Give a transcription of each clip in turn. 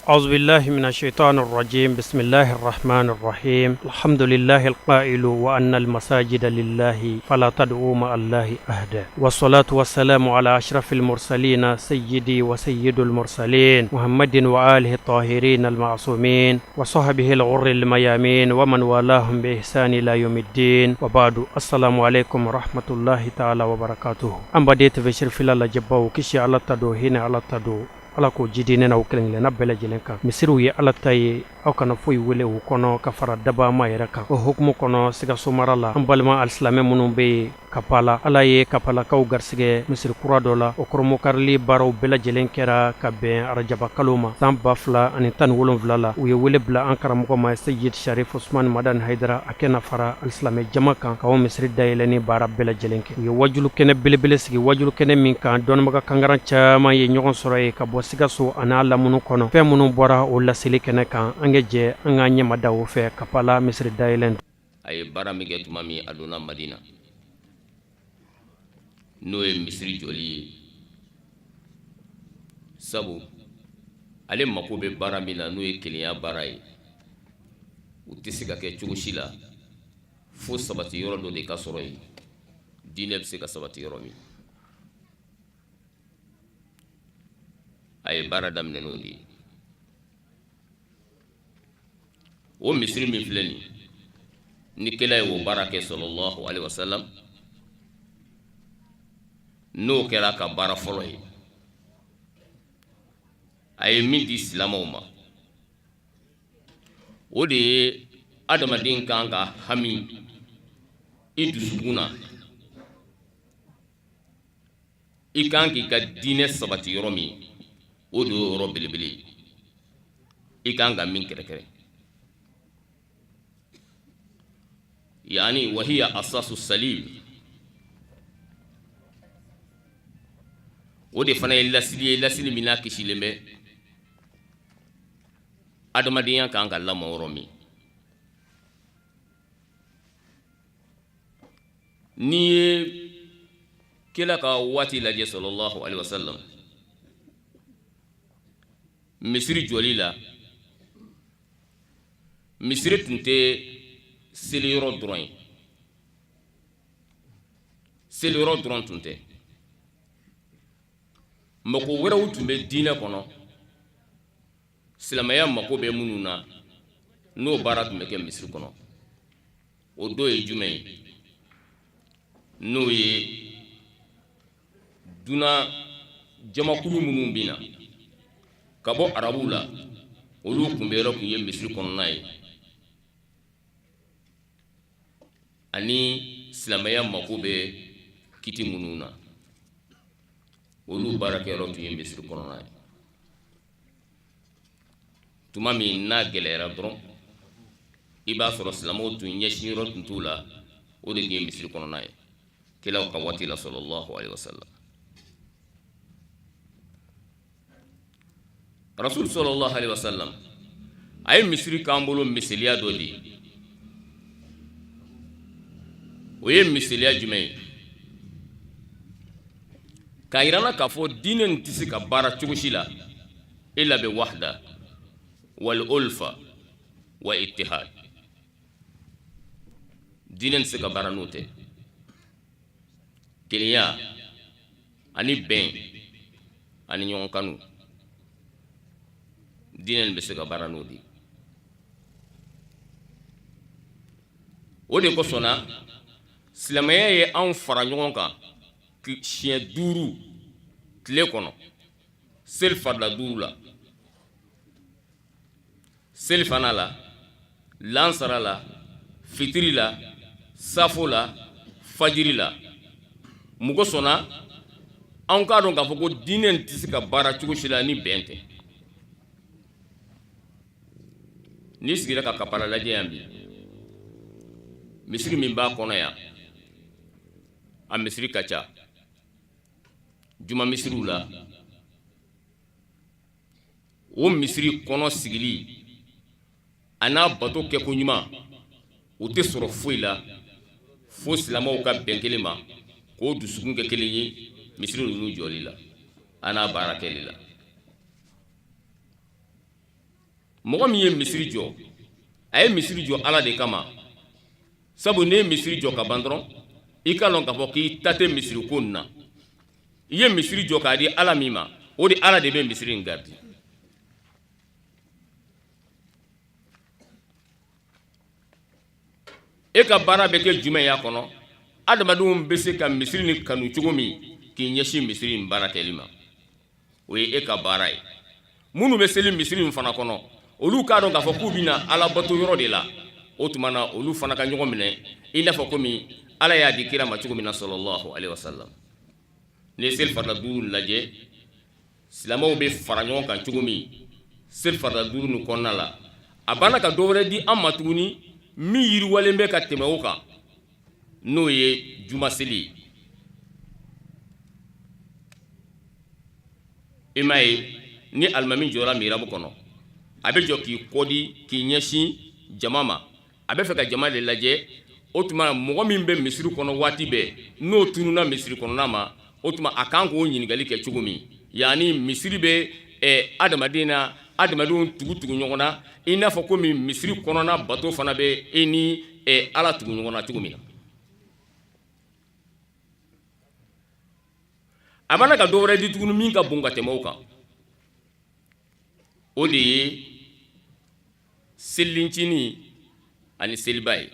أعوذ بالله من الشيطان الرجيم. بسم الله الرحمن الرحيم. الحمد لله القائل وأن المساجد لله فلا تدعوا مع الله أحدا، والصلاة والسلام على أشرف المرسلين، سيدي وسيد المرسلين محمد وآله الطاهرين المعصومين وصحبه الغر الميامين ومن والاهم بإحسان إلى يوم الدين، وبعد، السلام عليكم ورحمة الله تعالى وبركاته. An baden TV Sirifila lajɛbaw, kisi Ala ta don, hinɛ Ala ta don, Ala k'o jidi ne n'aw kelen kelenna bɛɛ lajɛlen kan. Misiriw ye Ala ta ye, aw kana foyi wele u kɔnɔ ka fara dabama yɛrɛ kan. O hukumu kɔnɔ, Sikaso mara la, an balima alisilamɛ minnu bɛ yen Kapala, Ala ye Kapalakaw garisɛgɛ misiri kura dɔ la. O kɔrɔmokarili baaraw bɛɛ lajɛlen kɛra ka bɛn arajaba kalo ma san 2017 la. U ye wele bila an karamɔgɔ ma, Seyid Sharif Usman Madani Haidara, a kɛna fara alisilamɛ jama kan ka o misiri dayɛlɛni baara bɛɛ lajɛlen kɛ. U ye wajulu kɛnɛ belebele sigi, wajulu kɛnɛ min kan dɔnnibaga kangaran caman ye ɲɔgɔn sɔrɔ yen ka bɔ Sikaso a n'a lamunu kɔnɔ. Fɛn minnu bɔra o laseli kɛnɛ kan, an ka jɛ an ka ɲɛmada o fɛ. Kapala misiri dayɛlɛn. A ye baara min kɛ tuma min a donna Madina, n'o ye misiri jɔli ye, sabu ale mako bɛ baara min na, n'o ye kelenya baara ye, u tɛ se ka kɛ cogo si la fo sabati yɔrɔ dɔ de ka sɔrɔ yen, diinɛ bɛ se ka sabati yɔrɔ min. A ye baara daminɛ n'o de ye. O misiri min filɛ nin, ni kira ye o baara kɛ sallallahu alaihi wasallam, n'o kɛra a ka baara fɔlɔ ye, a ye min di silamɛw ma, o de ye adamaden kan ka hami i dusukun na, i kan k'i ka diinɛ sabati yɔrɔ min, o de y'o yɔrɔ belebele ye i kan ka min kɛrɛkɛrɛ, yaani wahiya asasu salim. O de fana ye lasili ye, lasili min n'a kisilen bɛ adamadenya kan ka lamɔ yɔrɔ min. N'i ye kira ka waati lajɛ sallallahu alaihi wasallam, misiri jɔli la, misiri tun tɛ seliyɔrɔ dɔrɔn ye, seliyɔrɔ dɔrɔn tun tɛ. Mako wɛrɛw tun bɛ diinɛ kɔnɔ, silamɛya mako bɛ minnu na, n'o baara tun bɛ kɛ misiri kɔnɔ. O dɔ ye jumɛn ye? N'o ye dunan jamakulu minnu bɛ na ka bɔ arabuw la, olu kunbɛnyɔrɔ tun ye misiri kɔnɔna ye, ani silamɛya mako bɛ kiti minnu na, olu baarakɛyɔrɔ tun ye misiri kɔnɔna ye. Tuma min n'a gɛlɛyara dɔrɔn, i b'a sɔrɔ silamɛw tun ɲɛsin yɔrɔ tun t'u la, o de tun ye misiri kɔnɔna ye kira ka waati la sallallahu alaihi wasallam. Rasul sallallahu alaihi wasallam a ye misiri k'an bolo misaliya dɔ di. O ye misaliya jumɛn ye? K'a yira an na k'a fɔ diinɛ nin tɛ se ka baara cogo si la illa bi wahda wal ulfa wa ittihad. Diinɛ tɛ se ka baara n'o tɛ, kelenya ani bɛn ani ɲɔgɔn kanu, diinɛ nin bɛ se ka baara n'o de ye. O de kosɔn na silamɛya ye anw fara ɲɔgɔn kan siɲɛ 5 tile kɔnɔ, seli farila 5 la, selifana la, lansara la, fitiri la, safo la, fajiri la. Mun kosɔn na anw k'a dɔn k'a fɔ ko diinɛ in tɛ se ka baara cogo si la ni bɛn tɛ? N'i sigira ka Kapala lajɛ yan bi, misiri min b'a kɔnɔ yan, a misiri ka ca. Juma misiriw la, o misiri kɔnɔ sigili a n'a bato kɛko ɲuman, o tɛ sɔrɔ foyi la fo silamɛw ka bɛn kelen ma, k'o dusukun kɛ kelen ye misiri ninnu jɔli la a n'a baara kɛli la. Mɔgɔ min ye misiri jɔ, a ye misiri jɔ Ala de kama. Sabu n'i ye misiri jɔ ka ban dɔrɔn, i k'a lɔn k'a fɔ k'i ta tɛ misiri ko nin na. I ye misiri jɔ k'a di Ala min ma, o de Ala de bɛ misiri in garidi. E ka baara bɛ kɛ jumɛn y'a kɔnɔ? Adamadenw bɛ se ka misiri nin kanu cogo min, k'i ɲɛsin misiri in baara kɛli ma, o ye e ka baara ye. Minnu bɛ seli misiri in fana kɔnɔ, olu k'a dɔn k'a fɔ k'u bɛ na Ala bato yɔrɔ de la. O tuma na, olu fana ka ɲɔgɔn minɛ i n'a fɔ komi Ala y'a di kira ma cogo min na, sallallahu alaihi wasallam. N'i ye seli farida duuru lajɛ, silamɛw bɛ fara ɲɔgɔn kan cogo min seli farida duuru nin kɔnɔna la, a banna ka dɔ wɛrɛ di an ma tuguni min yiriwalen bɛ ka tɛmɛ o kan, n'o ye juma seli ye. I m'a ye, ni alimami jɔra mirabu kɔnɔ, a bɛ jɔ k'i kɔdi k'i ɲɛsin jama ma, a bɛ fɛ ka jama de lajɛ. O tuma, mɔgɔ min bɛ misiri kɔnɔ waati bɛɛ, n'o tununna misiri kɔnɔna ma, o tuma a kan k'o ɲininkali kɛ cogo min. Yaani misiri bɛ adamaden na adamadenw tugu tugu ɲɔgɔn na, i n'a fɔ komi misiri kɔnɔna bato fana bɛ e ni Ala tugu ɲɔgɔn na cogo min na. A b'ana ka dɔ wɛrɛ di tuguni min ka bon ka tɛmɛ o kan, o de ye selincinin ani seliba ye.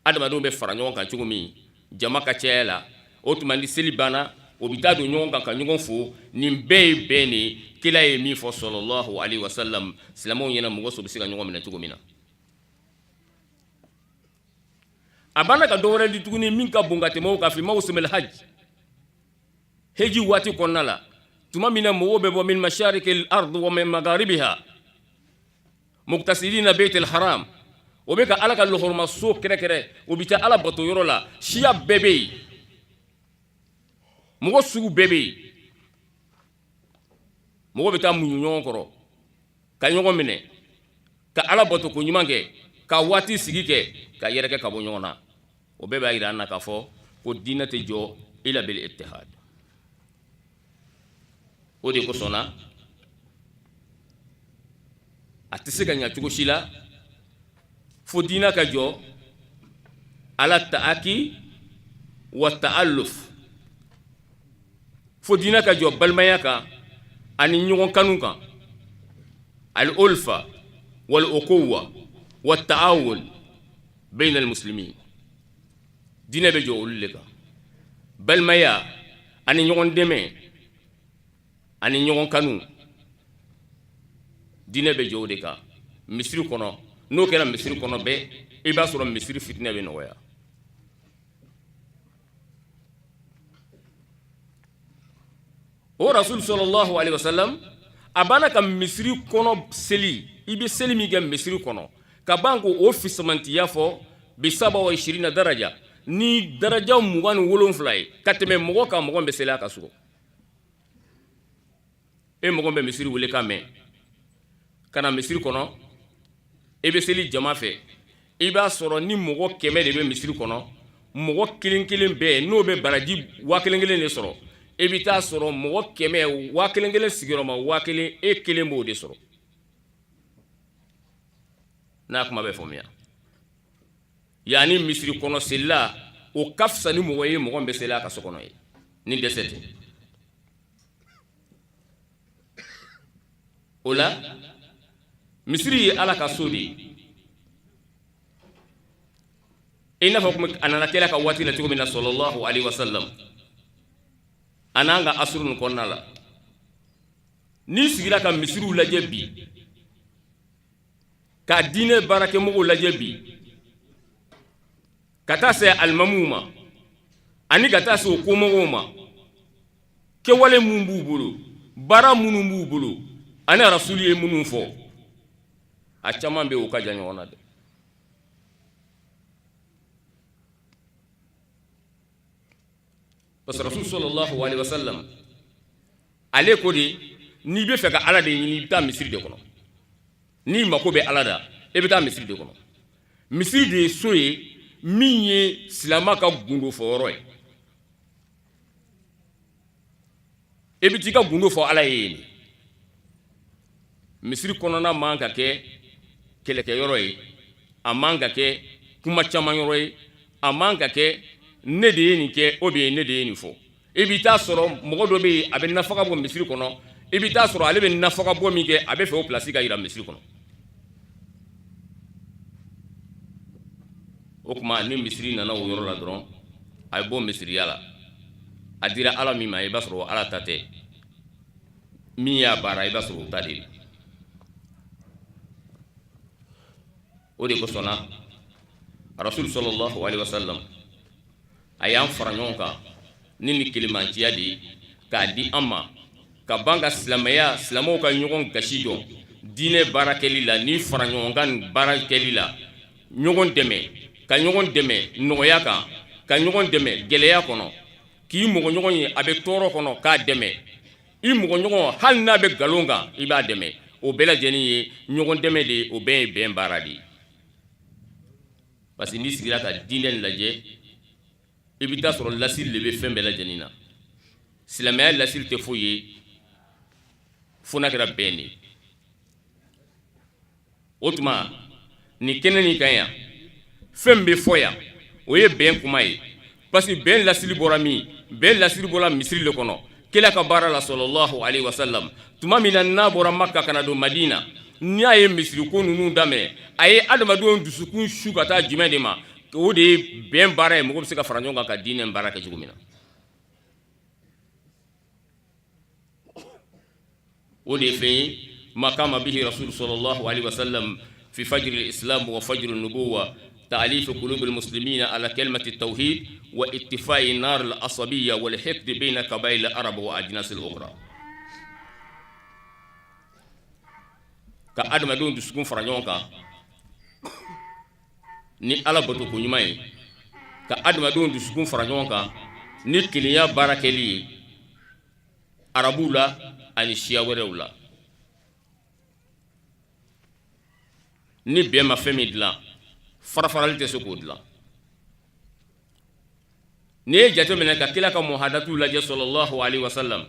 Adamadenw bɛ fara ɲɔgɔn kan cogo min jama ka caya la, o tuma ni seli banna, o bɛ taa don ɲɔgɔn kan ka ɲɔgɔn fo. Nin bɛɛ ye bɛn de ye. Kira ye min fɔ, sallallahu alaihi wasallam, silamɛw ɲɛna, mɔgɔ so bɛ se ka ɲɔgɔn minɛ cogo min na. A banna ka dɔ wɛrɛ di tuguni min ka bon ka tɛmɛ o kan, fi mawsimil hajj, heji waati kɔnɔna la, tuma min na mɔgɔw bɛ bɔ min masharikil ard wa min magharibiha muqtasidina baitil haram, o bɛ ka Ala ka lɔhɔrɔmaso kɛrɛkɛrɛ, o bɛ taa Ala bato yɔrɔ la. Siya bɛɛ bɛ yen, mɔgɔ sugu bɛɛ bɛ yen. Mɔgɔ bɛ taa muɲu ɲɔgɔn kɔrɔ ka ɲɔgɔn minɛ ka Ala bato ko ɲuman kɛ, ka waati sigi kɛ ka yɛrɛkɛ ka bɔ ɲɔgɔn na. O bɛɛ b'a jira an na k'a fɔ ko diinɛ tɛ jɔ illa bil ittihad. O de kosɔn na, a tɛ se ka ɲɛ cogo si la fo diinɛ ka jɔ ala ta'aki wa ta'alluf, fo diinɛ ka jɔ balimaya kan ani ɲɔgɔn kanu kan, al ulfa wal ukuwa wa ta'awun bayna al muslimin. Diinɛ bɛ jɔ olu de kan, balimaya ani ɲɔgɔn dɛmɛ ani ɲɔgɔn kanu. Diinɛ bɛ jɔ o de kan misiri kɔnɔ. N'o kɛra misiri kɔnɔ bɛɛ, i b'a sɔrɔ misiri fitinɛ bɛ nɔgɔya. O rasul sallallahu alaihi wasallam, a banna ka misiri kɔnɔ seli, i bɛ seli min kɛ misiri kɔnɔ, ka ban ko o fisamantiya fɔ bi saba wa ishirina daraja, ni daraja 27 ye ka tɛmɛ mɔgɔ kan, mɔgɔ bɛ seli a ka so. E mɔgɔ bɛ misiri wele ka mɛn ka na misiri kɔnɔ, e bɛ seli jama fɛ, i b'a sɔrɔ ni mɔgɔ 100 de bɛ misiri kɔnɔ, mɔgɔ kelen kelen bɛɛ n'o bɛ baraji 1000 kelen de sɔrɔ, e bɛ taa sɔrɔ mɔgɔ 100, 1000 kelen sigiyɔrɔma 1000, e kelen b'o de sɔrɔ. N'a kuma bɛ faamuya, yaani misiri kɔnɔ selila, o ka fisa ni mɔgɔ ye mɔgɔ min bɛ seli a ka so kɔnɔ ye, ni dɛsɛ tɛ o la. Misiri ye Ala ka so de ye, i n'a fɔ komi a nana kira ka waati la cogo min na, sallallahu alaihi wasallam, a n'an ka asuru nin kɔnɔna la. N'i sigira ka misiriw lajɛ bi, ka diinɛ baarakɛmɔgɔw lajɛ bi, ka taa se alimamuw ma ani ka taa se o komɔgɔw ma, kɛwale mun b'u bolo, baara minnu b'u bolo ani rasulu ye minnu fɔ, a caman bɛ yen, o ka jan ɲɔgɔn na dɛ. Parce que rasul sallallahu alaihi wasallam, ale ko de, n'i bɛ fɛ ka Ala de ɲini, i bɛ taa misiri de kɔnɔ. N'i mako bɛ Ala da, i bɛ taa misiri de kɔnɔ. Misiri de ye so ye min ye silama ka gundo fɔyɔrɔ ye. E bɛ t'i ka gundo fɔ Ala ye yen. Misiri kɔnɔna man ka kɛ kɛlɛkɛyɔrɔ ye, a man ka kɛ kuma caman yɔrɔ ye, a man ka kɛ ne de ye nin kɛ ou bien ne de ye nin fɔ. I bɛ taa sɔrɔ mɔgɔ dɔ bɛ yen, a bɛ nafaga bɔ misiri kɔnɔ. I bɛ taa sɔrɔ ale bɛ nafaga bɔ min kɛ, a bɛ fɛ o pilasi ka yira misiri kɔnɔ. O tuma ni misiri nana o yɔrɔ la dɔrɔn, a bɛ bɔ misiriya la. A dira ala min ma, i b'a sɔrɔ ala ta tɛ. Min y'a baara, i b'a sɔrɔ o ta de. O de kosɔn na Rasul sallallahu alaihi wasallam a y'an fara ɲɔgɔn kan ni nin kelimanciya de ye k'a di an ma, ka ban ka silamɛya, silamɛw ka ɲɔgɔn gasi dɔn diinɛ baara kɛli la, ni fara ɲɔgɔn kan nin baara kɛli la, ɲɔgɔn dɛmɛ, ka ɲɔgɔn dɛmɛ nɔgɔya kan, ka ɲɔgɔn dɛmɛ gɛlɛya kɔnɔ, k'i mɔgɔ ɲɔgɔn ye a bɛ tɔɔrɔ kɔnɔ k'a dɛmɛ, i mɔgɔ ɲɔgɔn hali n'a bɛ nkalon kan i b'a dɛmɛ. O bɛɛ lajɛlen ye ɲɔgɔn dɛmɛ de ye, o bɛɛ ye bɛn baara de ye. Parce que n'i sigira ka diinɛ lajɛ, i bɛ taa sɔrɔ lasiri de bɛ fɛn bɛɛ lajɛlen na. Silamɛya lasiri tɛ foyi ye fo n'a kɛra bɛn de ye. O tuma nin kɛnɛ nin kan yan, fɛn bɛ fɔ yan, o ye bɛn kuma ye. Parce que bɛn lasili bɔra min? Bɛn lasili bɔra misiri de kɔnɔ, kira ka baara la sallallahu alaihi wasallam. Tuma min na n'a bɔra Maka ka na don Madina, n'i y'a ye misiri ko ninnu daminɛ, a ye adamadenw dusukun su ka taa jumɛn de ma? O de ye bɛn baara ye. Mɔgɔ bɛ se ka fara ɲɔgɔn kan ka diinɛ baara kɛ cogo min na, o de ye fɛn ye. Ma kama bihi rasul sallallahu alaihi wasallam fi fajr al-islam wa fajr an-nubuwa, ta'alif qulub al-muslimina ala kalimati at-tauhid wa ittifa'i nar al-asabiyya wal hiqd bayna qaba'il al-arab wa ajnas al-ukhra. Ka adamadenw dusukun fara ɲɔgɔn kan ni Ala bato ko ɲuman ye, ka adamadenw dusukun fara ɲɔgɔn kan ni kelenya baara kɛli ye arabuw la ani siya wɛrɛw la. Ni bɛn ma fɛn min dilan, farafarali tɛ se k'o dilan. N'i ye jateminɛ ka kira ka muhadatu lajɛ sallallahu alaihi wasallam,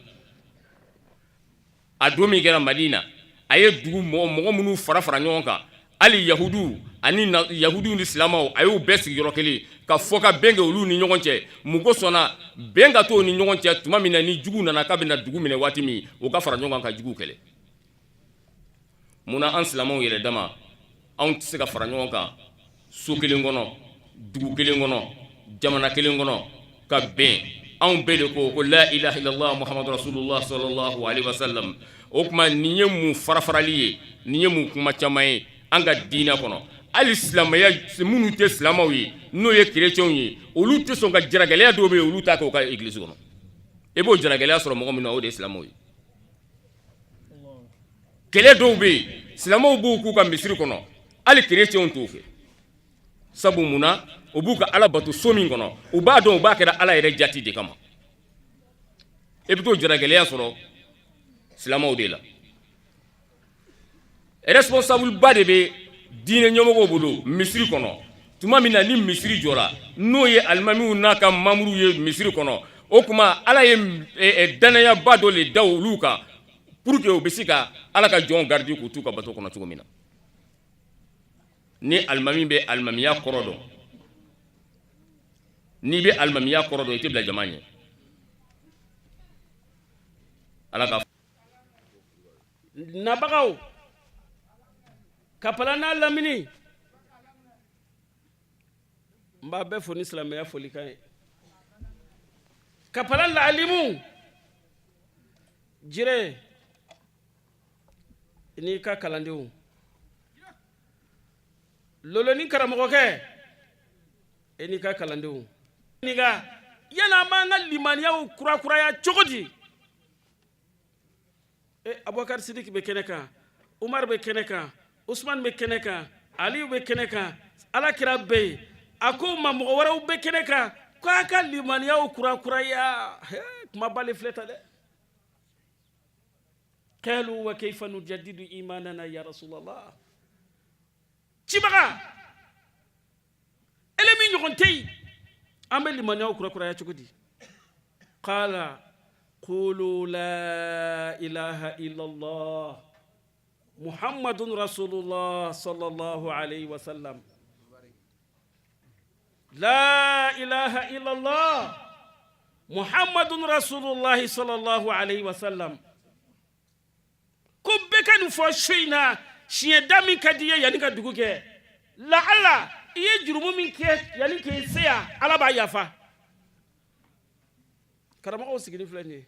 a don min kɛra Madina, a ye dugu mɔgɔ minnu fara fara ɲɔgɔn kan, hali yahudu ani yahudu ni silamɛw, a y'u bɛɛ sigi yɔrɔ kelen ka fɔ ka bɛn kɛ olu ni ɲɔgɔn cɛ. Mun kosɔn na bɛn ka to ni ɲɔgɔn cɛ? Tuma min na ni jugu nana k'a bɛna dugu minɛ waati min, u ka fara ɲɔgɔn kan ka jugu kɛlɛ. Munna an silamɛw yɛrɛ dama anw tɛ se ka fara ɲɔgɔn kan so kelen kɔnɔ, dugu kelen kɔnɔ, jamana kelen kɔnɔ, ka bɛn? Anw bɛɛ de ko ko la ilaha illallah muhammadu rasulullah sallallahu alaihi wasallam. O tuma nin ye mun farafarali ye? Nin ye mun kuma caman ye an ka diinɛ kɔnɔ? Hali silamɛya minnu tɛ silamɛw ye, n'o ye kerecɛnw ye, olu tɛ sɔn ka jaragɛlɛya dɔw bɛ yen, olu t'a kɛ u ka egilisi kɔnɔ. I b'o jaragɛlɛya sɔrɔ mɔgɔ min na, o de ye silamɛw ye. Kɛlɛ dɔw bɛ yen, silamɛw b'u k'u ka misiri kɔnɔ, hali kerecɛnw t'o kɛ. Sabu mun na? U b'u ka ala bato so min kɔnɔ, u b'a dɔn u b'a kɛra ala yɛrɛ jati de kama. I bɛ t'o jaragɛlɛya sɔrɔ silamɛw de la. Responsable ba de bɛ diinɛ ɲɛmɔgɔw bolo misiri kɔnɔ. Tuma min na ni misiri jɔra, n'o ye alimamiw n'a ka mamuruw ye misiri kɔnɔ, o tuma ala ye dannayaba dɔ de da olu kan pour que u bɛ se ka ala ka jɔnw garidi k'u t'u ka bato kɔnɔ cogo min na. Ni alimami bɛ alimamiya kɔrɔ dɔn, n'i bɛ alimamiya kɔrɔ dɔn, i tɛ bila jama ɲɛ. Ala ka nabagaw Kapala n'a lamini, n b'a bɛɛ fo ni silamɛya folikan ye. Kapala laalimu jire n'i ka kalandenw, loloni karamɔgɔkɛ e n'i ka kalandenw, nika yala an b'an ka limaniyaw kurakuraya cogo di? E Abubakar Sidiki bɛ kɛnɛ kan, Umar bɛ kɛnɛ kan, Usman bɛ kɛnɛ kan, Aliyu bɛ kɛnɛ kan, ala kira bɛ yen. A ko ma mɔgɔ wɛrɛw bɛ kɛnɛ kan k'a ka limaniyaw kurakuraya. Kumaba le filɛ ta dɛ. Qalu wa kayfa nujaddidu imanana ya rasulallah. Cibaga ele min ɲɔgɔn tɛ yen, an bɛ limaniyaw kurakuraya cogo di? Qala qulu la ilaha illallah. Muhammadun rasulullah sallallahu alayhi wa sallam. La ilaha illallah Muhammadun rasulullah sallallahu alayhi wa sallam. Ko bɛɛ ka nin fɔ su in na siɲɛ da min ka di i ye yanni ka dugu jɛ. Laala i ye jurumu min kɛ yanni k'i se yan, Ala b'a yafa. Karamɔgɔw sigilen filɛ nin ye.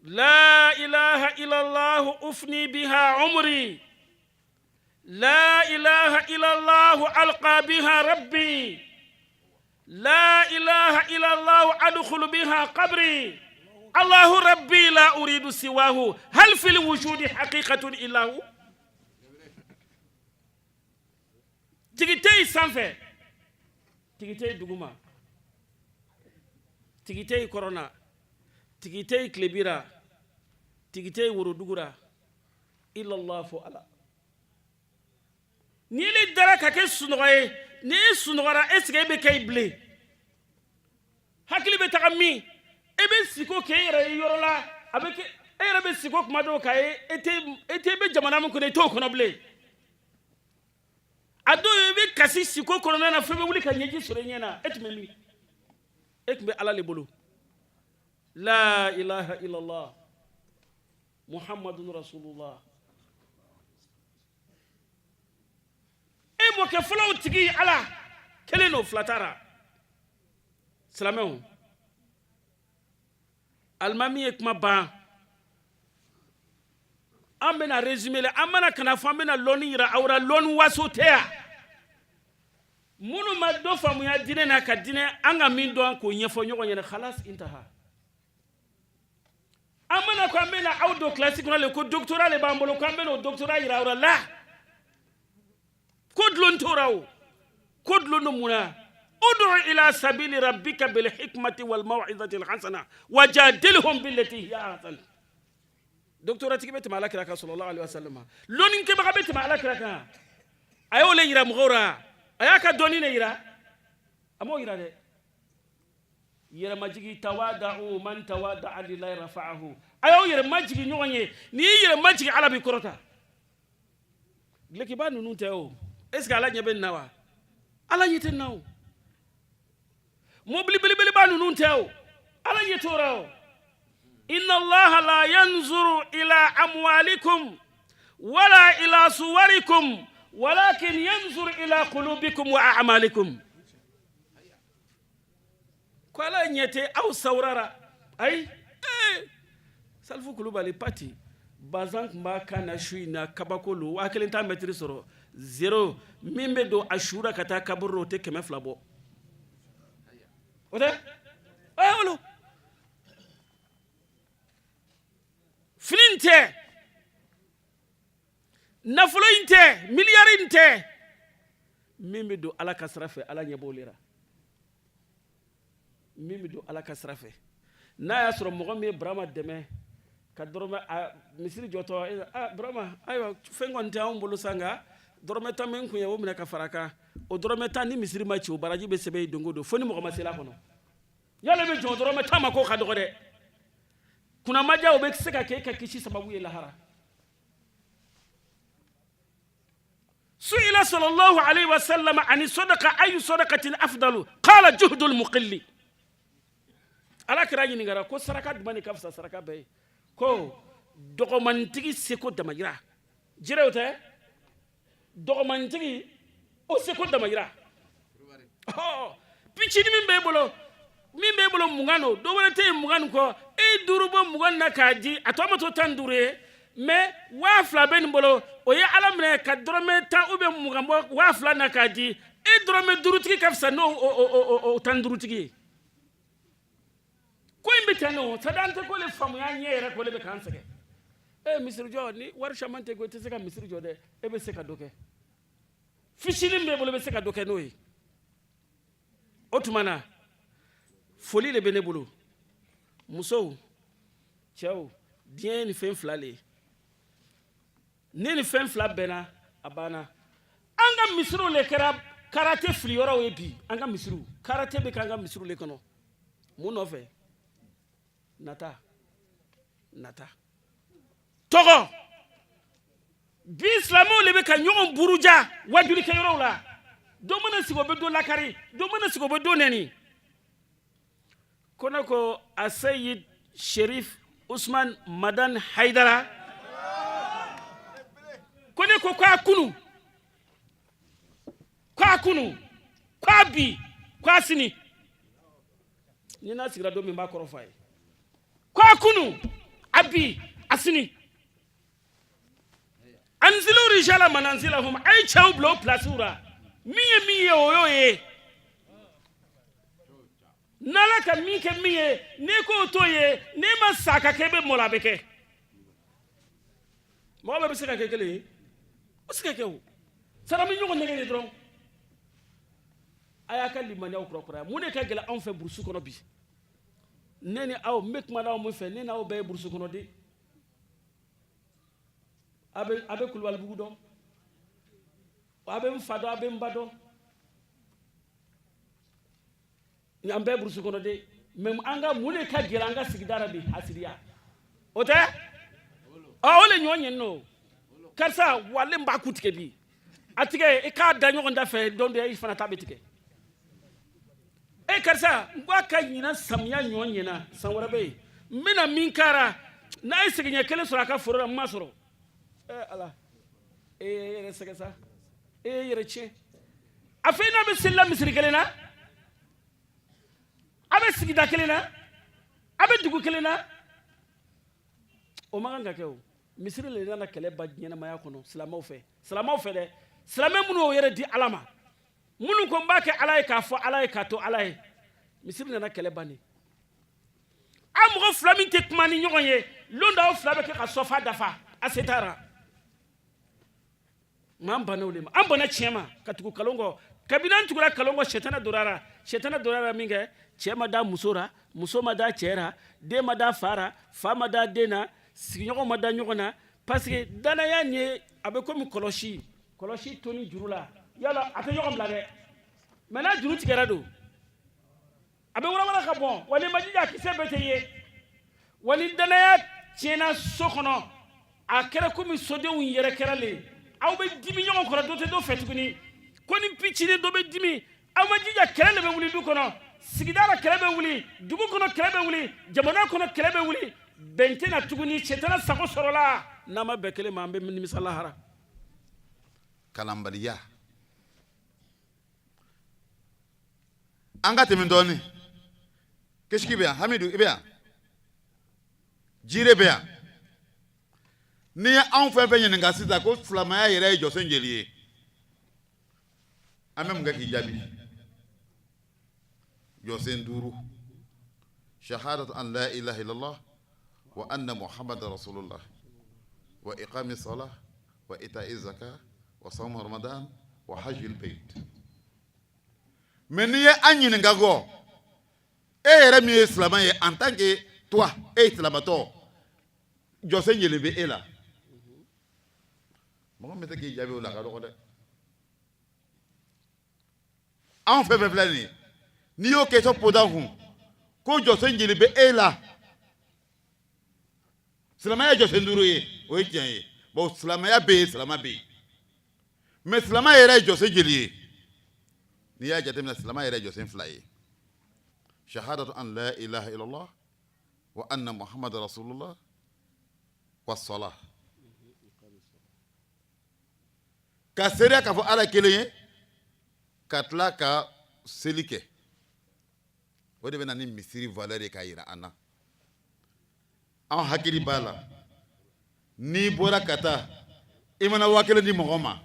La ilaha illallah ufni biha umri. La ilaha illallah alqa biha rabbi. La ilaha illallah adkhulu biha qabri. Allahu rabbi la uridu siwahu. Hal fil wujudi haqiqatun illahu. Tigi tɛ yen sanfɛ, tigi tɛ yen duguma, tigi tɛ yen kɔrɔn na, tigi tɛ yen tilebin ra, tigi tɛ yen worodugu ra, illallah fo Ala. N'i le dara ka kɛ sunɔgɔ ye, n'i sunɔgɔra, est ce que e bɛ kɛ yen bilen? Hakili bɛ taga min? E bɛ siko k'e yɛrɛ ye yɔrɔ la, a bɛ kɛ e yɛrɛ bɛ siko kuma dɔw k'a ye, e tɛ e tɛ e bɛ jamana min kɔnɔ, e t'o kɔnɔ bilen. A dɔw i bɛ kasi siko kɔnɔna na, fɛn bɛ wuli ka ɲɛji sɔrɔ i ɲɛ na. E tun bɛ min? E tun bɛ Ala le bolo. La ilaha illallah Muhammadun rasulullah. E mɔkɛ fɔlɔw tigi Ala kelen don, fila t'a ra. Silamɛw, alimami ye kuma ban, an bɛna résumé la, an mana kana fɔ an bɛna lɔnni yira aw la, lɔnni waso tɛ yan. Minnu ma dɔ faamuya diinɛ na ka diinɛ an ka min dɔn k'o ɲɛfɔ ɲɔgɔn ɲɛna, khalas intaha. An mana ko an bɛna aw don kilasi kɔnɔ le, ko doctorat le b'an bolo, ko an bɛna o doctorat yira aw la, la ko dulon t'o ra, o ko dulon don mun na? Udu ila sabili rabbika bil hikmati wal maw'izati al hasana wajadilhum billati hiya ahsan. Doctorat tigi bɛ tɛmɛ Ala kira kan sallallahu alaihi wasallam, lɔnnikɛbaga bɛ tɛmɛ Ala kira kan. A y'o le yira mɔgɔw ra, a y'a ka dɔnni le yira, a m'o yira dɛ. Yɛrɛmajigi, tawada'u man tawada'a lillahi rafa'ahu. A y'aw yɛrɛ majigi ɲɔgɔn ye, n'i y'i yɛrɛ majigi, Ala b'i kɔrɔta. Dulokiba ninnu tɛ o, est ce que Ala ɲɛ bɛ nin na wa? Ala ɲɛ tɛ nin na o. Mobili belebeleba ninnu tɛ o, Ala ɲɛ t'o ra o. Inna allaha la yanzuru ila amwalikum wala ila suwarikum walakin yanzuru ila qulubikum wa a'malikum. Ko Ala ɲɛ tɛ aw sawura ra. Ayi, ee Salifu Kulubali pati bazan tun b'a kan na su in na, kabako lo, 5000 t'a mɛtiri sɔrɔ zéro. Min bɛ don a su ra ka taa kaburu la, o tɛ 200 bɔ, o tɛ ɛ olu fini in tɛ, nafolo in tɛ, miliyari in tɛ. Min bɛ don Ala ka sira fɛ, Ala ɲɛ b'o le ra. Min bɛ don Ala ka sira fɛ, n'a y'a sɔrɔ mɔgɔ min ye Burama dɛmɛ ka dɔrɔmɛ a misiri jɔtɔ, a Burama, ayiwa, fɛn kɔni tɛ anw bolo sa, nka dɔrɔmɛ 10 bɛ n kun ye, o minɛ ka fara kan. O dɔrɔmɛ 10 ni misiri ma ci, o baraji bɛ sɛbɛn yen don o don, fo ni mɔgɔ ma seli a kɔnɔ. Yala bɛ jɔn dɔrɔmɛ 10 ma k'o ka dɔgɔ dɛ, kunnamaja, o bɛ se ka kɛ e ka kisi sababu ye lahara. Su'ila sallallahu alayhi wa sallam ani sadaqa ayu sadaqatin afdalu qala juhdul muqilli. Ala kira ɲininkara ko saraka jumɛn de ka fisa saraka bɛɛ ye? Ko dɔgɔmanintigi seko damayira. Jire o tɛ dɔgɔmanintigi o seko damayira. Picini min b'e bolo, min b'e bolo 20 don, dɔ wɛrɛ tɛ yen 20 nin kɔ, e ye 5 bɔ 20 na k'a di, a tɔ ma to 15 ye. Mais 2000 bɛ nin bolo, o ye Ala minɛ ka dɔrɔmɛ 10 ou bien 20 bɔ 2000 na k'a di, e dɔrɔmɛ duurutigi ka fisa n'o o 15tigi ye. Ko in bɛ ten de o, c'est à dire an tɛ ko le faamuya ɲɛ yɛrɛ, ko le bɛ k'an sɛgɛn. E misiri jɔ ni wari caman tɛ ko i tɛ se ka misiri jɔ dɛ, e bɛ se ka dɔ kɛ. Fitinin b'e bolo, i bɛ se ka dɔ kɛ n'o ye. O tuma na, foli de bɛ ne bolo, musow, cɛw, diɲɛ ye nin fɛn fila le ye. Ni nin fɛn fila bɛnna, a banna. An ka misiriw le kɛra karate filiyɔrɔw ye bi. An ka misiriw, karate bɛ kɛ an ka misiriw le kɔnɔ. Mun nɔfɛ? Nata, nata. Tɔgɔ bi, silamɛw de bɛ ka ɲɔgɔn buruja wajulikɛyɔrɔw la. Dɔ mana sigi, o bɛ dɔ lakari, dɔ mana sigi, o bɛ dɔ nɛni. Ko ne ko Aseyid Sherif Usman Madan Haidara, ko ne ko k'a kunu, k'a kunu, k'a bi, k'a sini. Ni n'a sigira don min, b'a kɔrɔ fɔ a ye. K'a kunu, a bi, a sini. Anzilu rijala manazilahum, a ye cɛw bila o pilasiw la. Min ye min ye, o y'o ye. N'Ala ka min kɛ min ye, n'i k'o t'o ye, n'i ma sa ka kɛ, i bɛ mɔlɔ, a bɛ kɛ. Mɔgɔ bɛɛ bɛ se ka kɛ kelen ye, o se ka kɛ. O sara bɛ ɲɔgɔn nɛgɛ de dɔrɔn. A y'a ka limaniyaw kurakuraya. Mun de ka gɛlɛn anw fɛ burusu kɔnɔ bi? Ne ni aw, n bɛ kuma n'aw min fɛ, ne n'aw bɛɛ ye burusu kɔnɔ den. A bɛ Kulubalibugu dɔn, a bɛ n fa dɔn, a bɛ n ba dɔn. An bɛɛ burusu kɔnɔ den. Mɛ an ka mun de ka gɛlɛn an ka sigida la bi? Hasidiya, o tɛ? Ɔ, o le ɲɔ ɲɛ nɔ. Karisa walen b'a ku tigɛ bi, a tigɛ, i k'a da ɲɔgɔn da fɛ don dɔ, i fana ta bɛ tigɛ. E karisa, n ko a ka ɲinan samiya ɲɔ ɲɛna, san wɛrɛ bɛ yen, n bɛna min kara n'a ye seginɲɛ kelen sɔrɔ a ka foro la, n ma sɔrɔ. Ɛ Ala, e ye yɛrɛ sɛgɛn sa, e ye yɛrɛ tiɲɛ. A fɛ n'a bɛ seli la misiri kelen na, a bɛ sigida kelen na, a bɛ dugu kelen na, o man kan ka kɛ. O misiri le nana kɛlɛ ban ɲɛnamaya kɔnɔ silamɛw fɛ, silamɛw fɛ dɛ, silamɛ minnu y'o yɛrɛ di Ala ma, minnu ko n b'a kɛ Ala ye, k'a fɔ Ala ye, k'a to Ala ye. Misiri nana kɛlɛ ban de. A mɔgɔ fila min tɛ kuma ni ɲɔgɔn ye, lon dɔ aw fila bɛ kɛ ka sɔfa dafa, a se taara. Nka an banna o de ma, an banna tiɲɛ ma ka tugu kalon kɔ. Kabini an tugura kalon kɔ, sɛtana donna la. Sɛtana donna la min kɛ, cɛ ma da muso la, muso ma da cɛ la, den ma da fa la, fa ma da den na, sigiɲɔgɔn ma da ɲɔgɔn na, parce que danaya nin ye, a bɛ komi kɔlɔsi, kɔlɔsi toni juru la, yala a tɛ ɲɔgɔn bila dɛ. Mɛ n'a juru tigɛra don, a bɛ warawara ka bɔn, wa n'i ma jija, a kisɛ bɛɛ tɛ ye. Wa ni danaya tiɲɛna so kɔnɔ, a kɛra komi sodenw yɛrɛ kɛra le, aw bɛ dimi ɲɔgɔn kɔrɔ, dɔ tɛ dɔ fɛ tuguni. Ko ni picinin dɔ bɛ dimi, aw ma jija, kɛlɛ de bɛ wuli du kɔnɔ, sigida la kɛlɛ bɛ wuli, dugu kɔnɔ kɛlɛ bɛ wuli, jamana kɔnɔ kɛlɛ bɛ wuli, bɛn tɛ na tuguni. Sɛtana sago sɔrɔla. N'an ma bɛn kelen ma, an bɛ nimisa lahara. Kalanbaliya. An ka tɛmɛ dɔɔni. Kesiki bɛ yan, Hamidu, i bɛ yan, Jire bɛ yan. N'i ye anw fɛn fɛn ɲininka sisan ko silamɛya yɛrɛ ye jɔsen jeli ye, an bɛ mun kɛ k'i jaabi? Jɔsen duuru: shahadatu an la ilaha illallah wa anna muhammad rasulullah wa iqami salah wa ita'i zaka wa sawm ramadan wa hajjil bayt. Mais n'i ye an ɲininka ko e yɛrɛ min ye silamɛ ye, en tant que toi, e ye silamatɔ, jɔsen jeli bɛ e la? Mɔgɔ min bɛ se k'i jaabi o la, a ka dɔgɔ dɛ. Anw fɛn fɛn filɛ nin ye, n'i y'o question posé an kun ko jɔsen jeli bɛ e la, silamɛya ye jɔsen duuru ye, o ye tiɲɛ ye. Bon, silamɛya bɛ yen, silamɛ bɛ yen, mais silamɛ yɛrɛ ye jɔsen jeli ye? N'i y'a jateminɛ, silamɛ yɛrɛ ye jɔsen fila ye: shahadatu an la ilaha illallah wa anna muhammad rasulullah wa salah, ka seereya k'a fɔ Ala kelen ye, ka tila ka seli kɛ. O de bɛ na ni misiri valeur ye k'a yira an na. An hakili b'a la, n'i bɔra ka taa, i mana 1000 di mɔgɔ ma,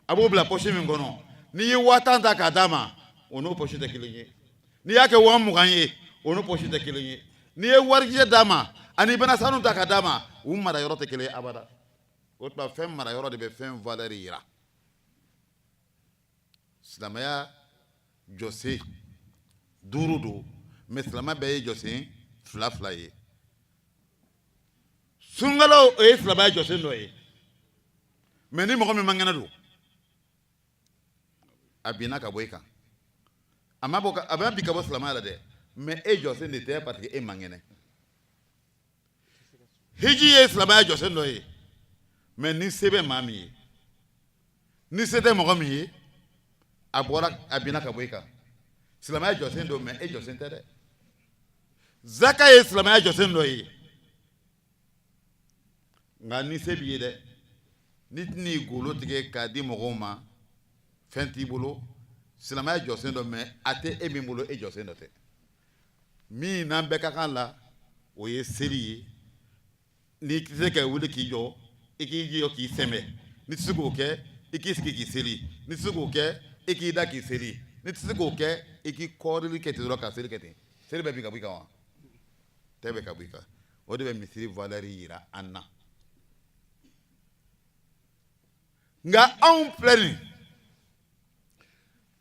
a b'o bila poche min kɔnɔ, n'i ye 10.000 ta k'a d'a ma, o n'o poche tɛ kelen ye. N'i y'a kɛ 20.000 ye, o n'o poche tɛ kelen ye. N'i ye warijɛ d'a ma ani i bɛna sanu ta k'a d'a ma, u mara yɔrɔ tɛ kelen ye abada. O tuma, fɛn mara yɔrɔ de bɛ fɛn valeur yira. Silamɛya jɔsen duuru don, mais silamɛ bɛɛ ye jɔsen fila fila ye. Sunkalo, o ye silamɛya jɔsen dɔ ye, mais ni mɔgɔ min man kɛnɛ don, a binna ka bɔ i kan. A ma bɔ, a bɛ bin ka bɔ silamɛya la dɛ, mais e jɔsen de tɛ, parce que e man kɛnɛ. Hiji ye silamɛya jɔsen dɔ ye. Mais ni se bɛ maa min ye, ni se tɛ mɔgɔ min ye, a bɔra, a binna ka bɔ i kan. Silamɛya jɔsen don, mais e jɔsen tɛ dɛ. Zaka ye silamɛya jɔsen dɔ ye, nka ni se b'i ye dɛ, n'i tɛn'i golo tigɛ k'a di mɔgɔw ma, fɛn t'i bolo. Silamɛya jɔsen dɔ, mais a tɛ e min bolo, e jɔsen dɔ tɛ. Min n'an bɛɛ ka kan la, o ye seli ye. N'i tɛ se ka wuli k'i jɔ, i k'i jɔ k'i sɛmɛ. N'i tɛ se k'o kɛ, i k'i sigi k'i seli. N'i tɛ se k'o kɛ, i k'i da k'i seli. N'i tɛ se k'o kɛ, i k'i kɔrili kɛ ten dɔrɔn ka seli kɛ ten. Seli bɛ bin ka bɔ i kan wa? Tɛ bɛ ka bɔ i kan. O de bɛ misiri valeur yira an na. Nka anw filɛ nin,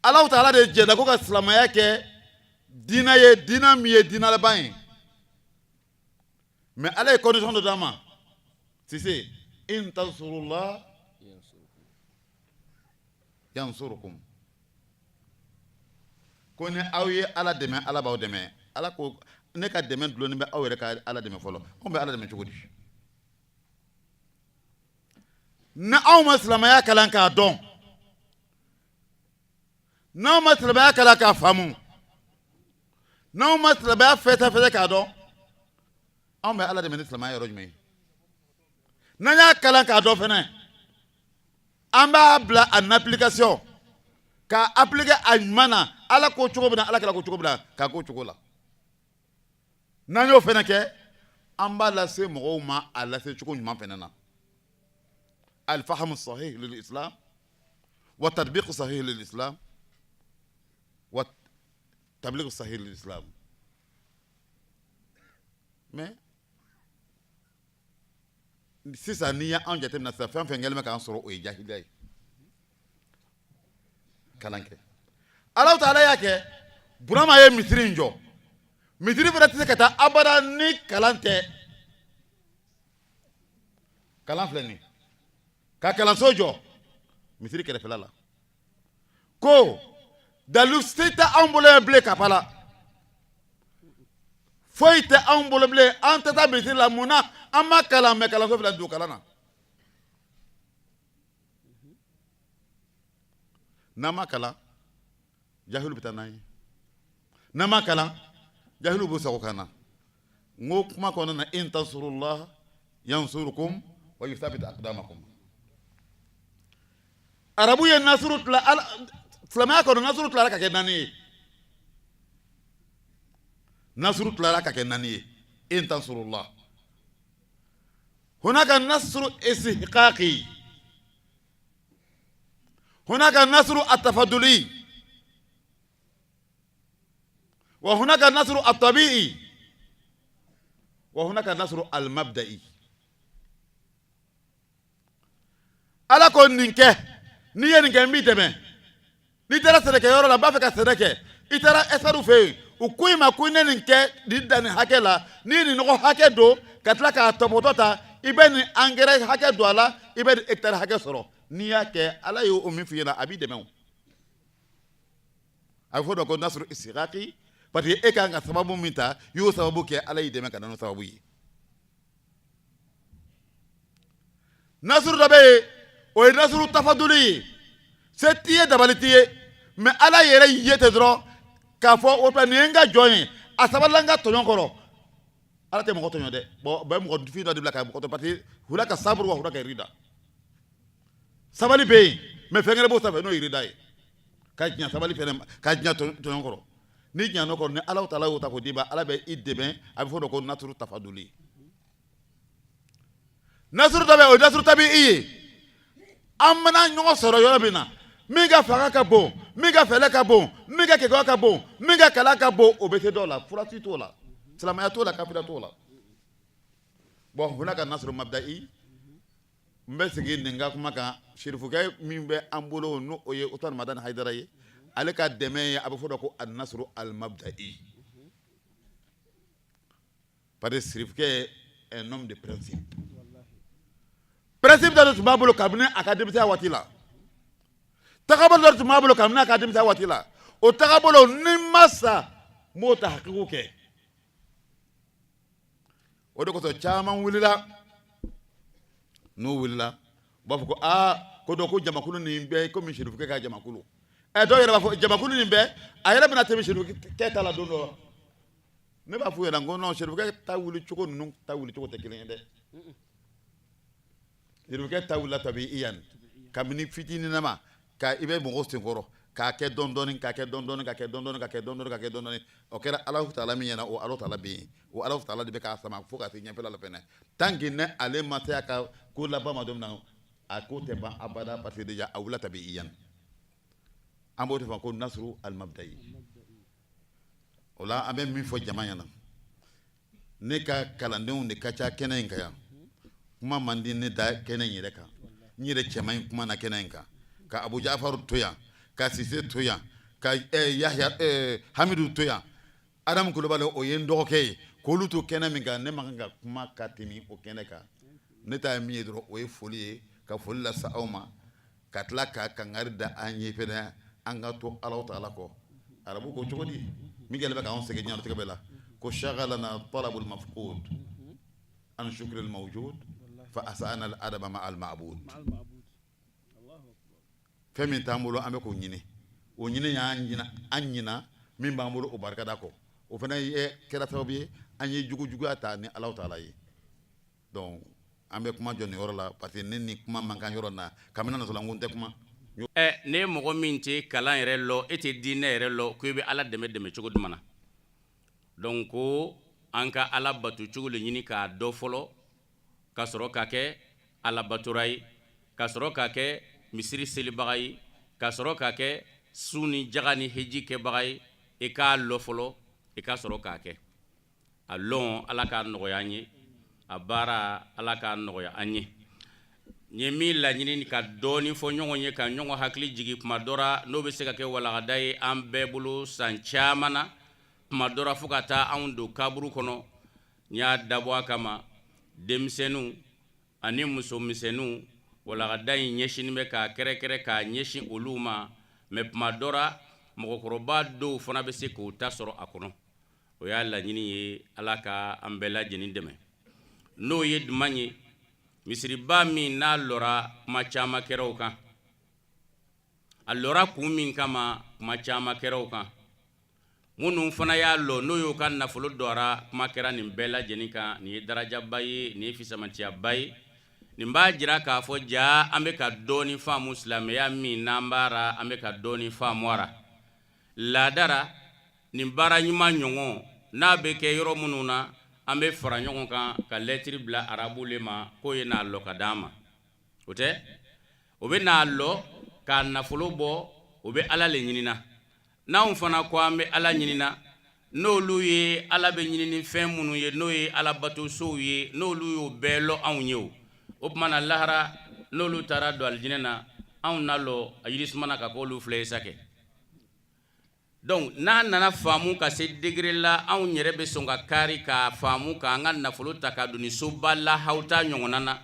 Alahu taala de jɛnna ko ka silamɛya kɛ diinɛ ye, diinɛ min ye diinɛ laban ye. Mais Ala ye condition dɔ d'an ma, Sise: in tansurullah yansurukum. Ko ni aw ye Ala dɛmɛ, Ala b'aw dɛmɛ. Ala ko ne ka dɛmɛ dulonnen bɛ aw yɛrɛ ka Ala dɛmɛ fɔlɔ. Anw bɛ Ala dɛmɛ cogo di ni anw ma silamɛya kalan k'a dɔn, n'anw ma silamɛya kalan k'a faamu, n'anw ma silamɛya fɛsɛfɛsɛ k'a dɔn? Anw bɛ Ala dɛmɛ ni silamɛya yɔrɔ jumɛn ye? N'an y'a kalan k'a dɔn fɛnɛ, an b'a bila en application, k'a appliquer a ɲuman na, Ala ko cogo min na, Ala kira ko cogo min na, k'a k'o cogo la. N'an y'o fɛnɛ kɛ, an b'a lase mɔgɔw ma a lase cogo ɲuman fɛnɛ na. Alfahamu sahih lil islam wa tatbiq sahih lil islam wa tabligh sahih lil islam. Mais sisan, n'i y'anw jateminɛ sisan, fɛn fɛn kɛlen bɛ k'an sɔrɔ, o ye jahiliya ye. Kalan kɛ, Alahu taala y'a kɛ Burama ye misiri in jɔ. Misiri fana tɛ se ka taa abada ni kalan tɛ. Kalan filɛ nin, ka kalanso jɔ misiri kɛrɛfɛla la, ko dalu si tɛ anw bolo yan bilen, kapa la foyi tɛ anw bolo bilen, an tɛ taa misiri la. Mun na? An ma kalan. Mais kalanso filɛ, don kalan na. N'an ma kalan, jahilu bɛ taa n'an ye. N'an ma kalan, jahilu b'u sago k'an na. N ko kuma kɔnɔna na: in tansurullah yansurukum wa yuthabbit aqdamakum. Arabu ye nasuru tila ala, silamɛya kɔnɔ, nasuru tilara ka kɛ naani ye. Nasuru tilara ka kɛ naani ye. In tansurullah, hunaka nasru istihqaqi, hunaka nasru atafaduli, wa hunaka nasru atabi'i, wa hunaka nasru almabda'i. Ala ko nin kɛ, n'i ye nin kɛ, n b'i dɛmɛ. N'i taara sɛnɛkɛyɔrɔ la, n b'a fɛ ka sɛnɛ kɛ, i taara expertw fɛ yen, u ko i ma ko ne nin kɛ nin dan nin hakɛ la, n'i ye nin nɔgɔ hakɛ don ka tila k'a tɔpɔtɔ ta, i bɛ nin angɛrɛ hakɛ don a la, i bɛ nin hectare hakɛ sɔrɔ. N'i y'a kɛ, Ala ye o min f'i ɲɛna, a b'i dɛmɛ. O a bɛ fɔ o ma ko nasuru istihqaqi, parce que e kan ka sababu min ta, i y'o sababu kɛ, Ala y'i dɛmɛ ka na n'o sababu ye. Nasuru dɔ bɛ yen, o ye nasuru tafaduli ye. Se t'i ye, dabali t'i ye, mais Ala yɛrɛ y'i ye ten dɔrɔn k'a fɔ o tuma nin ye n ka jɔn ye, a sabalila n ka tɔɲɔ kɔrɔ. Ala tɛ mɔgɔ tɔɲɔ dɛ. Bon, bɛ mɔgɔ fin dɔ de bila ka mɔgɔ tɔɲɔ, parce que hunaka saburu wa hunaka rida. Sabali bɛ yen, mais fɛn wɛrɛ b'o sanfɛ, n'o ye rida ye, ka diɲɛ sabali fɛnɛ, ka diɲɛ tɔɲɔ kɔrɔ. Ni diɲɛ kɔrɔ, ni Ala taala y'o ta k'o d'i ma, Ala bɛ i dɛmɛ. A bɛ fɔ o ma ko nasuru tafaduli. Nasuru dɔ bɛ, o ye nasuru tabi'i ye. An mana ɲɔgɔn sɔrɔ yɔrɔ min na, min ka fanga ka bon, min ka fɛɛrɛ ka bon, min ka kɛkɛ ka bon, min ka kalan ka bon, o bɛ se dɔw la. Furasi t'o la, silamɛya t'o la, kafiriya t'o la. Bon, hunaka nasuru mabda'i. N bɛ segin nin ka kuma kan. Sirifukɛ min bɛ an bolo, n'o o ye Usumani Madani Hayidara ye, ale ka dɛmɛ ye, a bɛ fɔ o ma ko an-nasru al-mabda'i, parce que sirifukɛ ye un homme de principe. Principe dɔ de tun b'a bolo kabini a ka denmisɛnya waati la. Tagabolo dɔ tun b'a bolo kabini a ka denmisɛnya waati la. O tagabolo, ni ma sa, n b'o ta hakiku kɛ. O de kosɔn caman wulila, n'u wulila U b'a fɔ ko aa, ko dɔ ko jamakulu nin bɛɛ komi serifukɛ ka jamakulu. Ɛ, dɔw yɛrɛ b'a fɔ jamakulu nin bɛɛ, a yɛrɛ bɛna tɛmɛ serifukɛ ta la don dɔ la. Ne b'a f'u ɲɛna ko non, serifukɛ ta wuli cogo, ninnu ta wuli cogo tɛ kelen ye dɛ. Serifukɛ ta wulila tabi i yan kabini fitininama ka i bɛ mɔgɔw senkɔrɔ k'a kɛ dɔɔni dɔɔni, k'a kɛ dɔɔni dɔɔni, k'a kɛ dɔɔni dɔɔni, k'a kɛ dɔɔni dɔɔni, k'a kɛ dɔɔni dɔɔni. O kɛra Alahu taala min ɲɛna, o Alahu taala bɛ yen, o Alahu taala de bɛ k'a sama fo ka se ɲɛfɛla la fɛnɛ. Tant que ne ale ma se a ka ko laban ma don min na, a ko tɛ ban abada, parce que déjà a wulila tabi i yan. An b'o de fɔ ko nasuru alimabdayi. O la, an bɛ min fɔ jama ɲɛna, ne ka kalandenw de ka ca kɛnɛ in kan yan. Kuma man di ne da kɛnɛ in yɛrɛ kan. N yɛrɛ cɛman in kuma na kɛnɛ in kan, ka Abu Jafaru to yan, ka Sise to yan, ka Yahya Hamidu to yan, Adamu Kulubali, o ye n dɔgɔkɛ ye, k'olu to kɛnɛ min kan, ne man kan ka kuma ka tɛmɛ o kɛnɛ kan. Ne ta ye min ye dɔrɔn, o ye foli ye, ka foli lase aw ma, ka tila ka kangari da an ye fɛnɛ, an ka to Alahu taala kɔ. Arabu ko cogo di? Min kɛlen bɛ k'anw sɛgɛn diɲɛlatigɛ bɛɛ la, ko shagalana talabul mafqud an shukril mawjud fa asana al adaba ma al ma'bud. Fɛn min t'an bolo, an bɛ k'o ɲini, o ɲini y'an ɲina, an ɲina min b'an bolo, o barikada kɔ. O fana ye kɛra sababu ye an ye jugu juguya ta ni Alahu taala ye. Donc an bɛ kuma jɔ nin yɔrɔ la, parce que ne ni kuma man kan yɔrɔ na. Kabini natɔla, n ko n tɛ kuma. Ɛ, ne mɔgɔ min tɛ kalan yɛrɛ lɔ, e tɛ diinɛ yɛrɛ lɔ, ko i bɛ Ala dɛmɛ dɛmɛ cogo jumɛn na? Donc ko an ka Ala bato cogo le ɲini k'a dɔn fɔlɔ, ka sɔrɔ ka kɛ Ala batora ye, ka sɔrɔ ka kɛ misiri selibaga ye, ka sɔrɔ ka kɛ sun ni jaga ni heji kɛbaga ye. I k'a lɔ fɔlɔ, i ka sɔrɔ k'a kɛ. A lɔn, Ala k'a nɔgɔya an ye. A baara, Ala k'a nɔgɔya an ye. N ye min laɲini, ka dɔɔni fɔ ɲɔgɔn ye, ka ɲɔgɔn hakili jigin kuma dɔ ra, n'o bɛ se ka kɛ walagada ye an bɛɛ bolo san caman na, kuma dɔ ra fo ka taa anw don kaburu kɔnɔ. N y'a dabɔ a kama, denmisɛnninw ani musomisɛnninw, walagada in ɲɛsinnen bɛ k'a kɛrɛkɛrɛ k'a ɲɛsin olu ma. Mɛ kuma dɔ ra, mɔgɔkɔrɔba dɔw fana bɛ se k'o ta sɔrɔ a kɔnɔ. O y'a laɲini ye. Ala ka an bɛɛ lajɛlen dɛmɛ. N'o ye duman ye, misiriba min n'a lɔra, kuma caman kɛra o kan. A lɔra kun min kama, kuma caman kɛra o kan. Minnu fana y'a lɔ, n'o y'o ka nafolo dɔra, kuma kɛra nin bɛɛ lajɛlen kan. Nin ye darajaba ye, nin ye fisamantiyaba ye. Nin b'a jira k'a fɔ ja an bɛ ka dɔɔni faamu silamɛya min n'an b'a ra, an bɛ ka dɔɔni faamu a ra. Laadara, nin baara ɲuman ɲɔgɔn n'a bɛ kɛ yɔrɔ minnu na, an bɛ fara ɲɔgɔn kan ka lɛtiri bila arabu le ma k'o ye n'a lɔ ka d'an ma. O tɛ, o bɛ n'a lɔ k'a nafolo bɔ. O bɛ Ala le ɲinina. N'anw fana ko an bɛ Ala ɲinina, n'olu ye Ala bɛ ɲini ni fɛn minnu ye, n'o ye Ala batosow ye, n'olu y'o bɛɛ lɔ anw ye, o tuma na lahara, n'olu taara don alijinɛ na, anw na lɔ a yirisuma na ka k'olu filɛ ye sa kɛ. Donc n'a nana faamu ka se degré la, anw yɛrɛ bɛ sɔn ka kari k'a faamu, k'an ka nafolo ta ka don ni soba lahawuta ɲɔgɔnna na,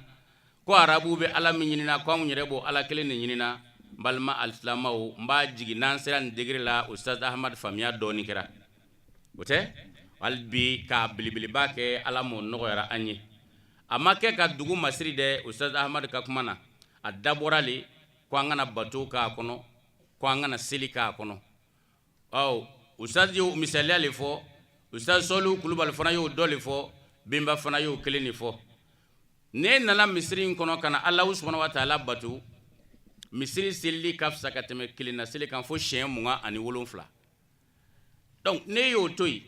ko arabuw bɛ Ala min ɲinina, ko anw yɛrɛ b'o Ala kelen de ɲinina. N balima alisilamaw, n b'a jigi n'an sera nin degré la, Ustaz Ahmad, faamuya dɔɔni kɛra. O tɛ hali bi k'a belebeleba kɛ, Ala m'o nɔgɔyara an ye. A ma kɛ ka dugu masiri dɛ. Ustaz Ahmad ka kuma na, a dabɔra le ko an kana bato k'a kɔnɔ, ko an kana seli k'a kɔnɔ. Ɔ, Ustaz y'o misaliya le fɔ, Ustaz Sɔlihu Kulubali fana y'o dɔ le fɔ, Benba fana y'o kelen de fɔ. Ne nana misiri in kɔnɔ ka na Alahu subahana wa taala bato, misiri selili ka fisa ka tɛmɛ kelenna seli kan fo siɲɛ 27. Donc ne y'o to yen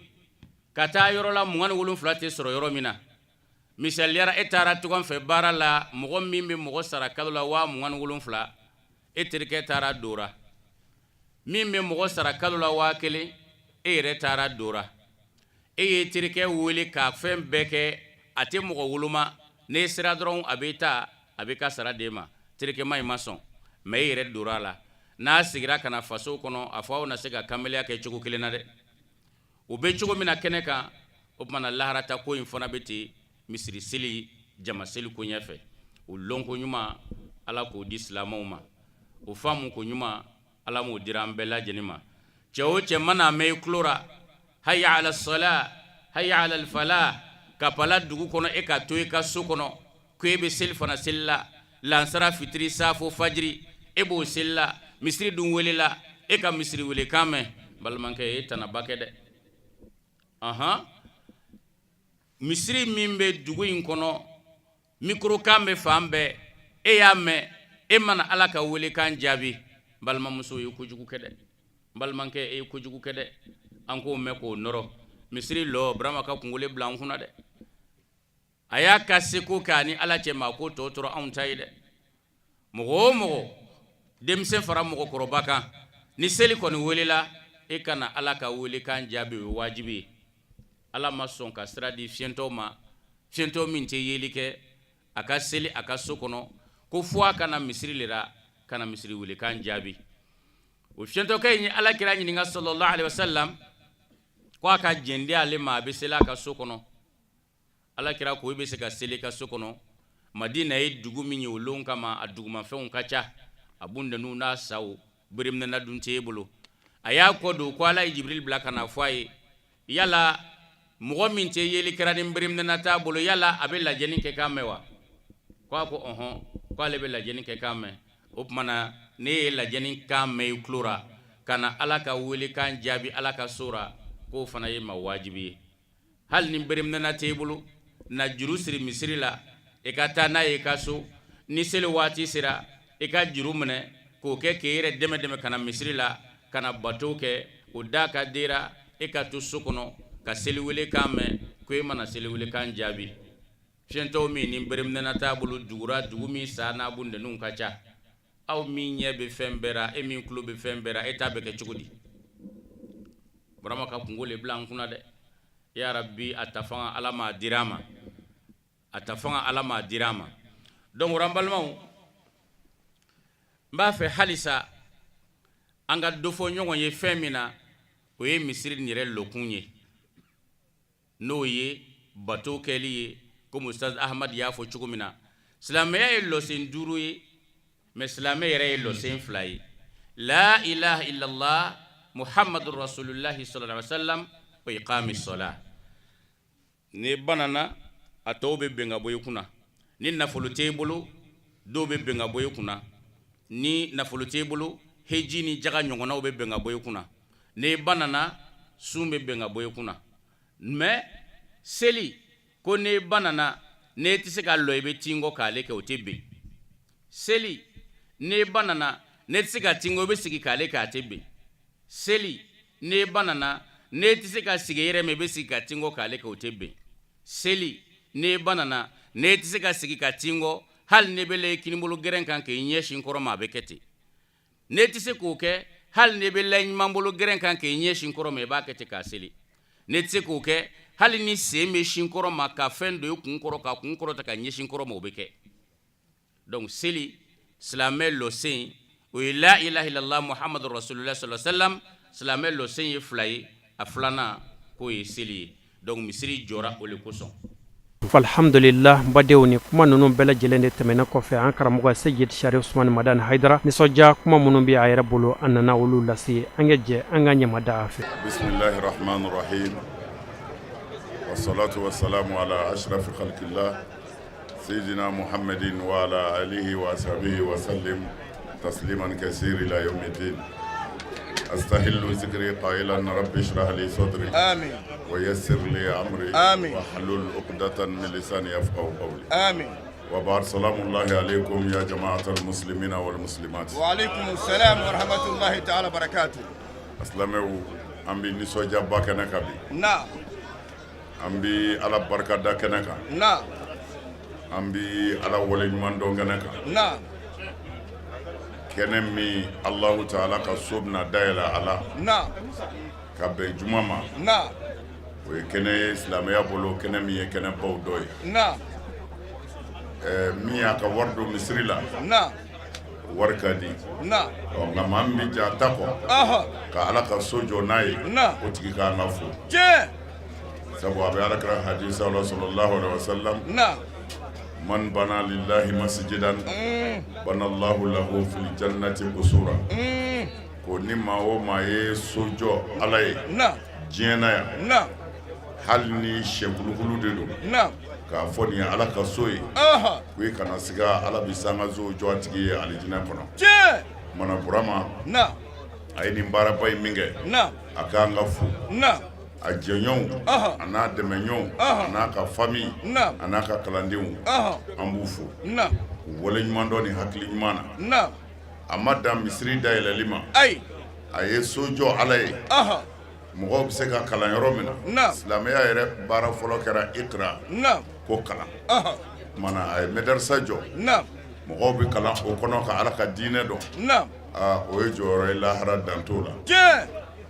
ka taa yɔrɔ la, 27 tɛ sɔrɔ yɔrɔ min na. Misaliyara, e taara tunga fɛ baara la, mɔgɔ min bɛ mɔgɔ sara kalo la 27,000, e terikɛ taara dora. Min bɛ mɔgɔ sara kalo la 1000, e yɛrɛ taara dora. E ye terikɛ wele k'a fɛn bɛɛ kɛ, a tɛ mɔgɔ woloma, n'e sera dɔrɔn a bɛ taa, a bɛ ka sara d'e ma. Terikɛma in ma sɔn, mɛ e yɛrɛ dora a la. N'a sigira ka na faso kɔnɔ, a fɔ aw na se ka kanbeleya kɛ cogo kelen na dɛ. O bɛ cogo min na kɛnɛ kan, o tuma na laharata ko in fana bɛ ten. Misiri seli, jama seli ko ɲɛfɛ, o lɔnko ɲuman, Ala k'o di silamɛw ma. O faamu ko ɲuman, Ala m'o dira an bɛɛ lajɛlen ma. Cɛ o cɛ mana mɛn i tulo ra hayya ala sala, hayya ala fala, ka pala dugu kɔnɔ, e ka to i ka so kɔnɔ ko e bɛ seli fana seli la. lansara fitiri safo fajiri e b'o seli la misiri dun welela e ka misiri welekan mɛn balimakɛ e tanaba kɛ dɛ ahan misiri min bɛ dugu in kɔnɔ mikorokan bɛ fan bɛɛ e y'a mɛn e ma na ala ka welekan jaabi balimamuso ye kojugu kɛ dɛ balimakɛ e ye kojugu kɛ dɛ an k'o mɛn k'o nɔrɔ misiri lɔ burama ka kungo le bila an kunna dɛ a y'a ka seko kɛ a ni ala cɛ ma ko tɔ tora anw ta ye dɛ mɔgɔ o mɔgɔ denmisɛn fara mɔgɔkɔrɔba kan ni seli kɔni welela e ka na ala ka welekan jaabi o ye wajibi ye ala ma sɔn ka sira di fiyentɔw ma fiyentɔ min tɛ yeli kɛ a ka seli a ka so kɔnɔ ko fo a ka na misiri le ra ka na misiri welekan jaabi o fiyentɔkɛ in ye ala kira ɲininka sallallahu alaihi wasallam ko a ka jɛn di ale ma a bɛ seli a ka so kɔnɔ ala kira ko i bɛ se ka seli i ka so kɔnɔ madina ye dugu min ye o lon kama a dugumafɛnw ka ca a bundɛniw n'a saw bereminɛna dun tɛ e bolo a y'a kɔ don ko ala ye jibril bila ka na fɔ a ye yala mɔgɔ min tɛ yeli kɛra ni bereminɛna t'a bolo yala a bɛ lajɛni kɛ k'a mɛn wa ko a ko ɔhɔn ko ale bɛ lajɛni kɛ k'a mɛn o tuma na n'e ye lajɛni kan mɛn i tulo ra ka na ala ka welekan jaabi ala ka so ra k'o fana ye ma wajibi ye hali ni bereminɛna t'e bolo na juru siri misiri la i ka taa n'a ye i ka so ni seli waati sera i ka juru minɛ k'o kɛ k'i yɛrɛ dɛmɛ dɛmɛ ka na misiri la ka na bato kɛ o da ka dira e ka to so kɔnɔ ka seliwelekan mɛn ko e ma na seliwelekan jaabi fiyentɔw min ni bereminɛna t'a bolo dugura dugu min sa n'a bundɛniw ka ca aw min ɲɛ bɛ fɛn bɛɛ ra e min tulo bɛ fɛn bɛɛ ra e ta bɛ kɛ cogo di burama ka kungo le bila an kunna dɛ ya rabbi a ta fanga ala m'a dira a ma a ta fanga ala m'a dira a ma donc an balimaw n b'a fɛ halisa an ka dɔ fɔ ɲɔgɔn ye fɛn min na o ye misiri nin yɛrɛ lɔkun ye n'o ye bato kɛli ye komi ustaz ahmad y'a fɔ cogo min na silamɛya ye lɔsen duuru ye mais silamɛ yɛrɛ ye lɔsen fila ye la ilaha illallah muhammadu rasulullahi sallallahu alaihi wasallam wa iqami sɔla n'i banana a tɔw bɛ ben ka bɔ i kunna ni nafolo t'e bolo dɔw bɛ ben ka bɔ i kunna ni nafolo t'e bolo heji ni jaga ɲɔgɔnnaw bɛ ben ka bɔ i kunna n'i banana sun bɛ ben ka bɔ i kunna mais seli ko n'i banana n'e tɛ se ka lɔ i bɛ tin kɔ k'ale kɛ o tɛ ben seli n'i banana n'e tɛ se ka tin kɔ i bɛ sigi k'ale kɛ a tɛ ben seli n'e banana n'e tɛ se ka sigi i yɛrɛ ma i bɛ sigi ka tin kɔ k'ale kɛ o tɛ ben seli n'e banana n'e tɛ se ka sigi ka tin kɔ hali n'e bɛ la i kinibolo gɛrɛn kan k'i ɲɛsin kɔrɔn ma a bɛ kɛ ten n'e tɛ se k'o kɛ hali n'e bɛ la i ɲumanbolo gɛrɛn kan k'i ɲɛsin kɔrɔn ma i b'a kɛ ten k'a seli n'e tɛ se k'o kɛ hali ni sen bɛ sin kɔrɔn ma ka fɛn don i kun kɔrɔ ka kun kɔrɔta ka ɲɛsin kɔrɔn ma o bɛ kɛ donc seli silamɛ lɔsen o ye la ilaha illallah muhammadu rasulullah sallallahu alaihi wasallam silamɛ lɔsen ye fila ye a filanan k'o ye seli ye donc misiri jɔra o le kosɔn. Alhamdulillah n badenw ni kuma ninnu bɛɛ lajɛlen de tɛmɛnen kɔfɛ an karamɔgɔ Seyid Sharif Usman Madani Hayidara nisɔndiya kuma minnu bɛ a yɛrɛ bolo a nana olu lase an ka jɛ an ka ɲɛmada a fɛ. Bisimilahi rahmani rahim wasalatu wasalamu ala ashrafi khalqillah سيدنا محمد وعلى آله وصحبه وسلم تسليما كثيرا إلى يوم الدين أستهل ذكري قائلا رب اشرح لي صدري آمين ويسر لي أمري آمين واحلل عقدة من لساني يفقهوا قولي آمين وبعد سلام الله عليكم يا جماعة المسلمين والمسلمات وعليكم السلام ورحمة الله تعالى وبركاته Silamɛw an bɛ nisɔndiyaba kɛnɛ kan bi نعم an bɛ ala barika da kɛnɛ kan نعم an bɛ ala waleɲuman dɔn kɛnɛ kan نعم kɛnɛ min alahu taala ka so bɛna dayɛlɛ a la نعم ka bɛn juma ma نعم o ye kɛnɛ ye silamɛya bolo kɛnɛ min ye kɛnɛbaw dɔ ye نعم ɛɛ min y'a ka wari don misiri la نعم wari ka di نعم ɔ nka maa min bɛ jɛ a ta kɔ ka ala ka so jɔ n'a ye o tigi ka kan ka fo tiɲɛ sabu a bɛ ala kira hadisa la sallallahu alaihi wasallam نعم man bana lillahi masjidan bana Allahu lahu fil jannati qusura ko ni maa o maa ye so jɔ ala ye نعم diɲɛ na yan نعم hali ni sɛkulukulu de don نعم K'a fɔ nin ye Ala ka so ye, ko i kana siga Ala bɛ sankanso jɔ a tigi ye alijinɛ kɔnɔ, tiɲɛ, o tuma na Burama, naam, a ye nin baaraba in min kɛ, naam, a ka kan ka fo, naam, a jɛɲɔgɔnw, a n'a dɛmɛɲɔgɔnw, a n'a ka famille, naam, a n'a ka kalandenw, an b'u fo, naam, k'u waleɲumandɔn ni hakili ɲuman na, naam, a ma dan misiri dayɛlɛli ma, ayi, a ye so jɔ Ala ye, mɔgɔw bɛ se ka kalan yɔrɔ min na, silamɛya yɛrɛ baara fɔlɔ kɛra ikra, ko kalan, o tuma na a ye madarasa jɔ, mɔgɔw bɛ kalan o kɔnɔ ka Ala ka diinɛ dɔn, aa o ye jɔyɔrɔ ye lahara dan t'o la,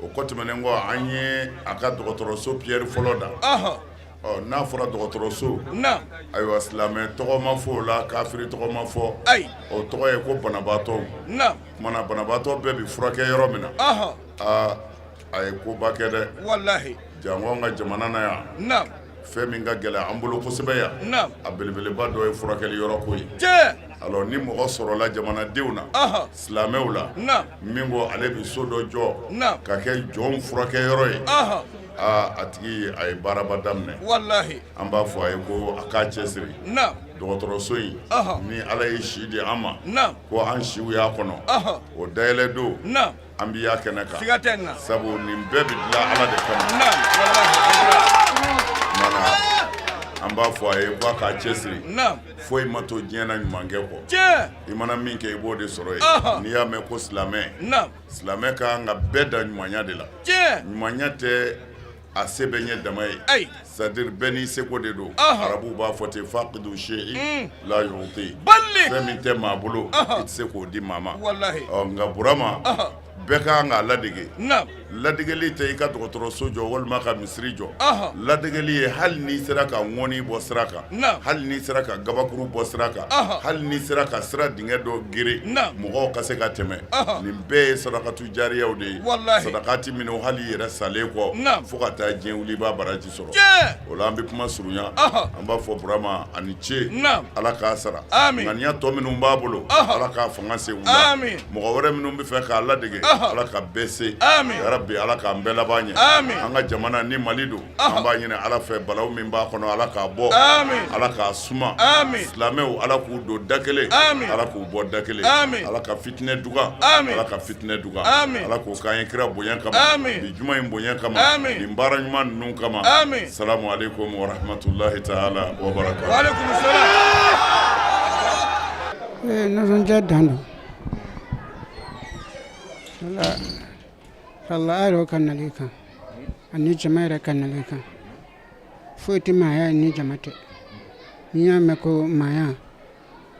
o kɔ tɛmɛnen kɔ an ye a ka dɔgɔtɔrɔso pierre fɔlɔ da, ɔ n'a fɔra dɔgɔtɔrɔso, ayiwa silamɛ tɔgɔ ma fɔ o la kafiri tɔgɔ ma fɔ, o tɔgɔ ye ko banabaatɔw, o tuma na banabaatɔ bɛɛ bɛ furakɛ yɔrɔ min na, aa a ye koba kɛ dɛ, walahi, janko an ka jamana na yan, naamu, fɛn min ka gɛlɛn an bolo kosɛbɛ yan, naamu, a belebeleba dɔ ye furakɛli yɔrɔ ko ye, tiɲɛ, alors ni mɔgɔ sɔrɔla jamanadenw na, ɔhɔ, silamɛw la, naamu, min ko ale bɛ so dɔ jɔ, naamu, ka kɛ jɔnw furakɛyɔrɔ ye, ɔhɔ, aa a tigi a ye baaraba daminɛ, walahi, an b'a fɔ a ye ko a k'a cɛsiri, naamu, dɔgɔtɔrɔso in, ɔhɔ, ni Ala ye si di an ma, naamu, ko an siw y'a kɔnɔ, ɔhɔ, o dayɛlɛ don, naamu. An bɛ y'a kɛnɛ kan siga tɛ nin na sabu nin bɛɛ bɛ dilan Ala de kama naam walahi mana an b'a fɔ a ye ko a k'a cɛsiri naam foyi ma to diɲɛ na ɲumankɛ kɔ tiɲɛ i mana min kɛ i b'o de sɔrɔ yen Ɔhɔ. n'i y'a mɛn ko silamɛ naam silamɛ ka kan ka bɛɛ dan ɲumanya de la tiɲɛ ɲumanya tɛ a se bɛ n ye dama ye ayi c'est à dire bɛɛ n'i seko de don Ɔhɔ. arabuw b'a fɔ ten faqidu seyi la yuti balli fɛn min tɛ maa bolo Ɔhɔ. i tɛ se k'o di maa ma walahi ɔ nka Burama Ɔhɔ. bɛɛ ka kan k'a ladege naam ladegeli tɛ i ka dɔgɔtɔrɔso jɔ walima ka misiri jɔ Ɔhɔ. ladegeli ye hali n'i sera ka ŋɔni bɔ sira kan Naam. hali n'i sera ka gabakuru bɔ sira kan Ɔhɔ. hali n'i sera ka sira dingɛ dɔ gere Naam. mɔgɔw ka se ka tɛmɛ Ɔhɔ. nin bɛɛ ye sadakatu jariyaw de ye Walahi. sadakati minnu hali i yɛrɛ salen kɔ Naam. fo ka taa diɲɛ wuli i b'a baraji sɔrɔ tiɲɛ o la an bɛ kuma surunya Ɔhɔ. an b'a fɔ Burama a ni ce Naam. Ala k'a sara Amin. ŋaniya tɔ minnu b'a bolo Ɔhɔ. Ala k'a fanga se u la Amin. mɔgɔ wɛrɛ minnu bɛ fɛ k'a ladege Ɔhɔ. Ala ka bɛɛ se Amin. yarabi Ala k'an bɛɛ laban ɲɛ Amin. an ka jamana ni Mali don an b'a ɲini Ala fɛ balawu min b'a kɔnɔ Ala k'a bɔ Amin. Ala k'a suma Amin. silamɛw Ala k'u don da kelen Amin. Ala k'u bɔ da kelen Amin. Ala ka fitinɛ duga Amin. Ala ka fitinɛ duga Amin. Ala k'o k'an ye kira bonya kama Amin. bi juma in bonya kama Amin. nin baara ɲuman ninnu kama Amin. salamu aleykum wa rahmatulahi taala wa barakatuh wa aleykum salaam Nisɔndiya dan don wala wala a yɛrɛ ka nali kan ani jama yɛrɛ ka nali kan foyi tɛ maaya ye ni jama tɛ n'i y'a mɛn ko maaya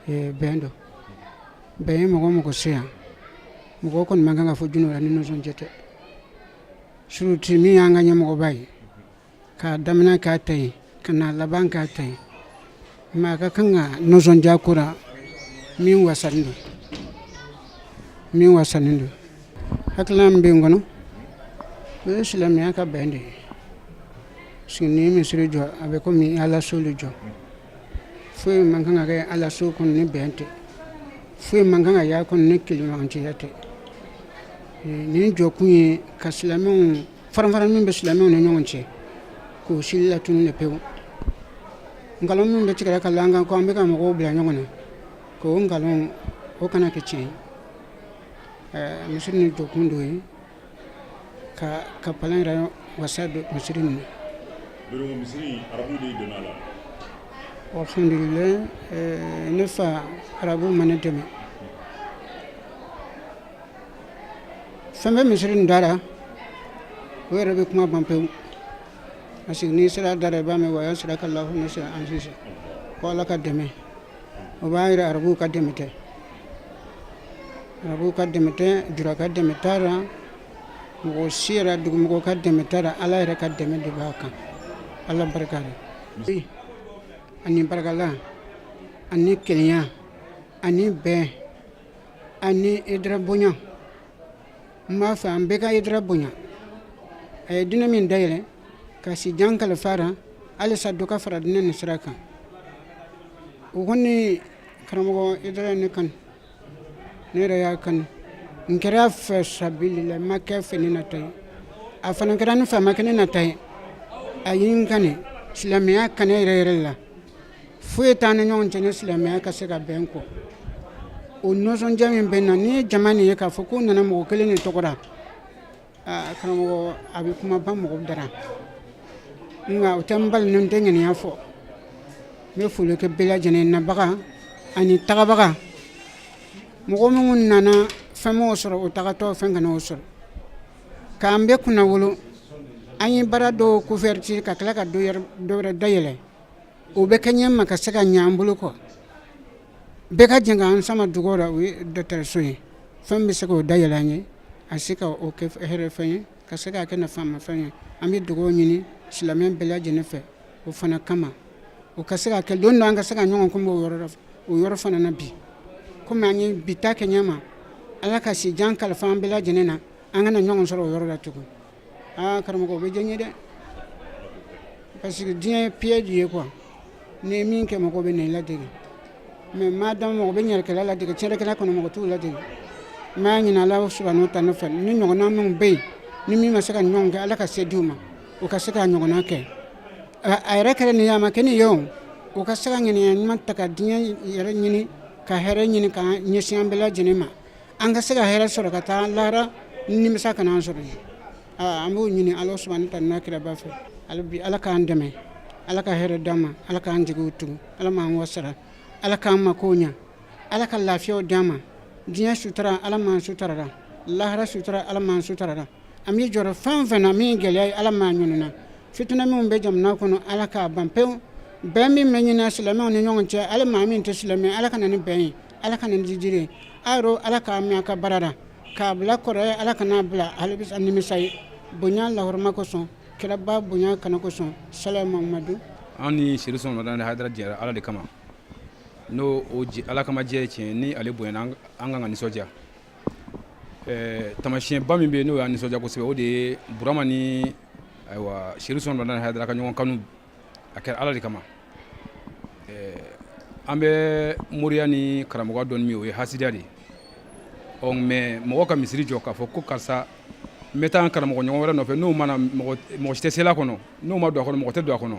bɛn don bɛn ye mɔgɔ o mɔgɔ se yan mɔgɔ kɔni man kan ka fɔ junɔ la ni nisɔndiya tɛ surtout min y'an ka ɲɛmɔgɔba ye k'a daminɛ k'a ta ye ka n'a laban k'a ta ye maa ka kan ka nisɔndiya ko la min wasalen don min wasalen don hakilina min bɛ n kɔnɔ o ye silamɛya ka bɛn de ye parce que n'i ye misiri jɔ a bɛ komi ala so de jɔ foyi man kan ka kɛ ala so kɔnɔ ni bɛn tɛ foyi man kan ka y'a kɔnɔ ni kelenɲɔgɔnciya tɛ nin jɔkun ye ka silamɛw faranfara min bɛ silamɛw ni ɲɔgɔn cɛ k'o si latunu de pewu nkalon min bɛ tigɛ ka la an kan ko an bɛ ka mɔgɔw bila ɲɔgɔn na k'o nkalon o kana kɛ tiɲɛ ye misiri nin jɔkun dɔ ye ka ka palan yɛrɛ wasa don misiri nin na. Misiri arabu de y'i dɛmɛ a la. Alhamdulilayi ne fa arabu ma ne dɛmɛ fɛn bɛ misiri nin da la o yɛrɛ bɛ kuma ban pewu parce que n'i sera a da la i b'a mɛn wa yansuraka lahu nasran aziza ko ala ka dɛmɛ o b'a yira arabuw ka dɛmɛ tɛ arabuw ka dɛmɛ tɛ jura ka dɛmɛ t'a la mɔgɔ si yɛrɛ dugumɔgɔ ka dɛmɛ t'a la ala yɛrɛ ka dɛmɛ de b'a kan ala barika la ani barikala ani kelenya ani bɛn ani idara bonya n b'a fɛ an bɛɛ ka idara bonya a ye diinɛ min dayɛlɛ ka si jan kalifa la halisa dɔ ka fara diinɛ nin sira kan o kɔni karamɔgɔ idara ne kanu ne yɛrɛ y'a kanu n kɛra a fɛ sabilila n ma kɛ fɛ ne na ta ye a fana kɛra ne fɛ a ma kɛ ne na ta ye a ye n kanu silamɛya kanu yɛrɛ yɛrɛ la. Foyi t'an ni ɲɔgɔn cɛ ni silamɛya ka se ka bɛn kɔ. O nisɔndiya min bɛ n na, n'i ye jama nin ye k'a fɔ k'u nana mɔgɔ kelen de tɔgɔ la, aa karamɔgɔ, a bɛ kuma ban mɔgɔ dara, nka o tɛ n bali ni n tɛ ŋaniya fɔ. N bɛ foli kɛ bɛɛ lajɛlen, nabaga ani tagabaga. Mɔgɔ minnu nana, fɛn m'o sɔrɔ, o tagatɔ fɛn kana o sɔrɔ. K'an bɛɛ kunnawolo. An ye baara dɔw couverture ka tila ka dɔ wɛrɛ dayɛlɛ, o bɛ kɛ ɲɛ ma ka se ka ɲɛ an bolo kɔ. Bɛɛ ka jɛ k'an sama dugawu la. O ye dɔgɔtɔrɔso ye, fɛn bɛ se k'o dayɛlɛ an ye, a se ka o kɛ hɛrɛ fɛn ye, ka se k'a kɛ nafamafɛn ye. An bɛ dugawu ɲini silamɛ bɛɛ lajɛlen fɛ o fana kama, o ka se ka kɛ don dɔ, an ka se ka ɲɔgɔn kunbɛn o yɔrɔ la, o yɔrɔ fana na. Bi komi an ye bi ta kɛ ɲɛ ma, Ala ka si jan kalifa an bɛɛ lajɛlen na, an kana ɲɔgɔn sɔrɔ o yɔrɔ la tugun. Aa karamɔgɔ, o bɛ diya n ye dɛ, parce que diɲɛ ye piège ye quoi. N'i ye min kɛ, mɔgɔw bɛ na i ladege, mais maa dama mɔgɔ bɛ ɲɛrɛkɛla ladege, tiɲɛnikɛla kɔnɔ mɔgɔ t'u ladege. N b'a ɲini Ala subahana wa taala fɛ, ni ɲɔgɔnna minnu bɛ yen, ni min ma se ka ɲɔgɔn kɛ, Ala ka se di u ma, u ka se k'a ɲɔgɔnna kɛ. A yɛrɛ kɛra nin ye, a ma kɛ nin ye o, u ka se ka ŋaniya ɲuman ta ka diɲɛ yɛrɛ ɲini, ka hɛrɛ ɲini ka ɲɛsin an bɛɛ lajɛlen ma, an ka se ka hɛrɛ sɔrɔ ka taa lahara, nimisa kana an sɔrɔ yen. An b'o ɲini Ala subahana wa taala n'a kiraba fɛ. Hali bi, Ala k'an dɛmɛ, Ala ka hɛrɛ d'an ma, Ala k'an jigiw tugu, Ala m'an wasara, Ala k'an mako ɲɛ, Ala ka lafiyaw d'an ma. Diɲɛ sutura, Ala m'an sutarara. Lahara sutura, Ala m'an sutarara. An bɛ jɔrɔ fɛn o fɛn na, min gɛlɛya ye, Ala m'an ɲɔnina. Fitinɛ minnu bɛ jamana kɔnɔ, Ala k'a ban pewu. Bɛn min bɛ ɲini silamɛw ni ɲɔgɔn cɛ, hali maa min tɛ silamɛ, Ala ka na ni bɛn ye, Ala ka na ni jijiri ye. A yɛrɛ, Ala k'a mɛn a ka baara la, k'a bila kɔrɔ ye, Ala kan'a bila halisa nimisa ye. Bonya lahɔrɔma kosɔn, kiraba bonya kana kosɔn, sala Mamadu. An ni Serifu Usumani Madani Hayidara jɛra Ala de kama. N'o o Ala kama jɛ ye tiɲɛ ni ale bonyana, an kan ka nisɔndiya. Tamasiyɛnba min bɛ yen, n'o y'an nisɔndiya kosɛbɛ, o de ye Burama ni ayiwa Serifu Usumani Madani Hayidara ka ɲɔgɔn kanu. A kɛra Ala de kama. An bɛ moriya ni karamɔgɔ dɔn min, o ye hasidiya de ye. Ɔ mais mɔgɔ ka misiri jɔ k'a fɔ ko karisa, n bɛ taa n karamɔgɔ ɲɔgɔn wɛrɛ nɔfɛ, n'o mana mɔgɔ si tɛ seli a kɔnɔ, n'o ma don a kɔnɔ, mɔgɔ tɛ don a kɔnɔ,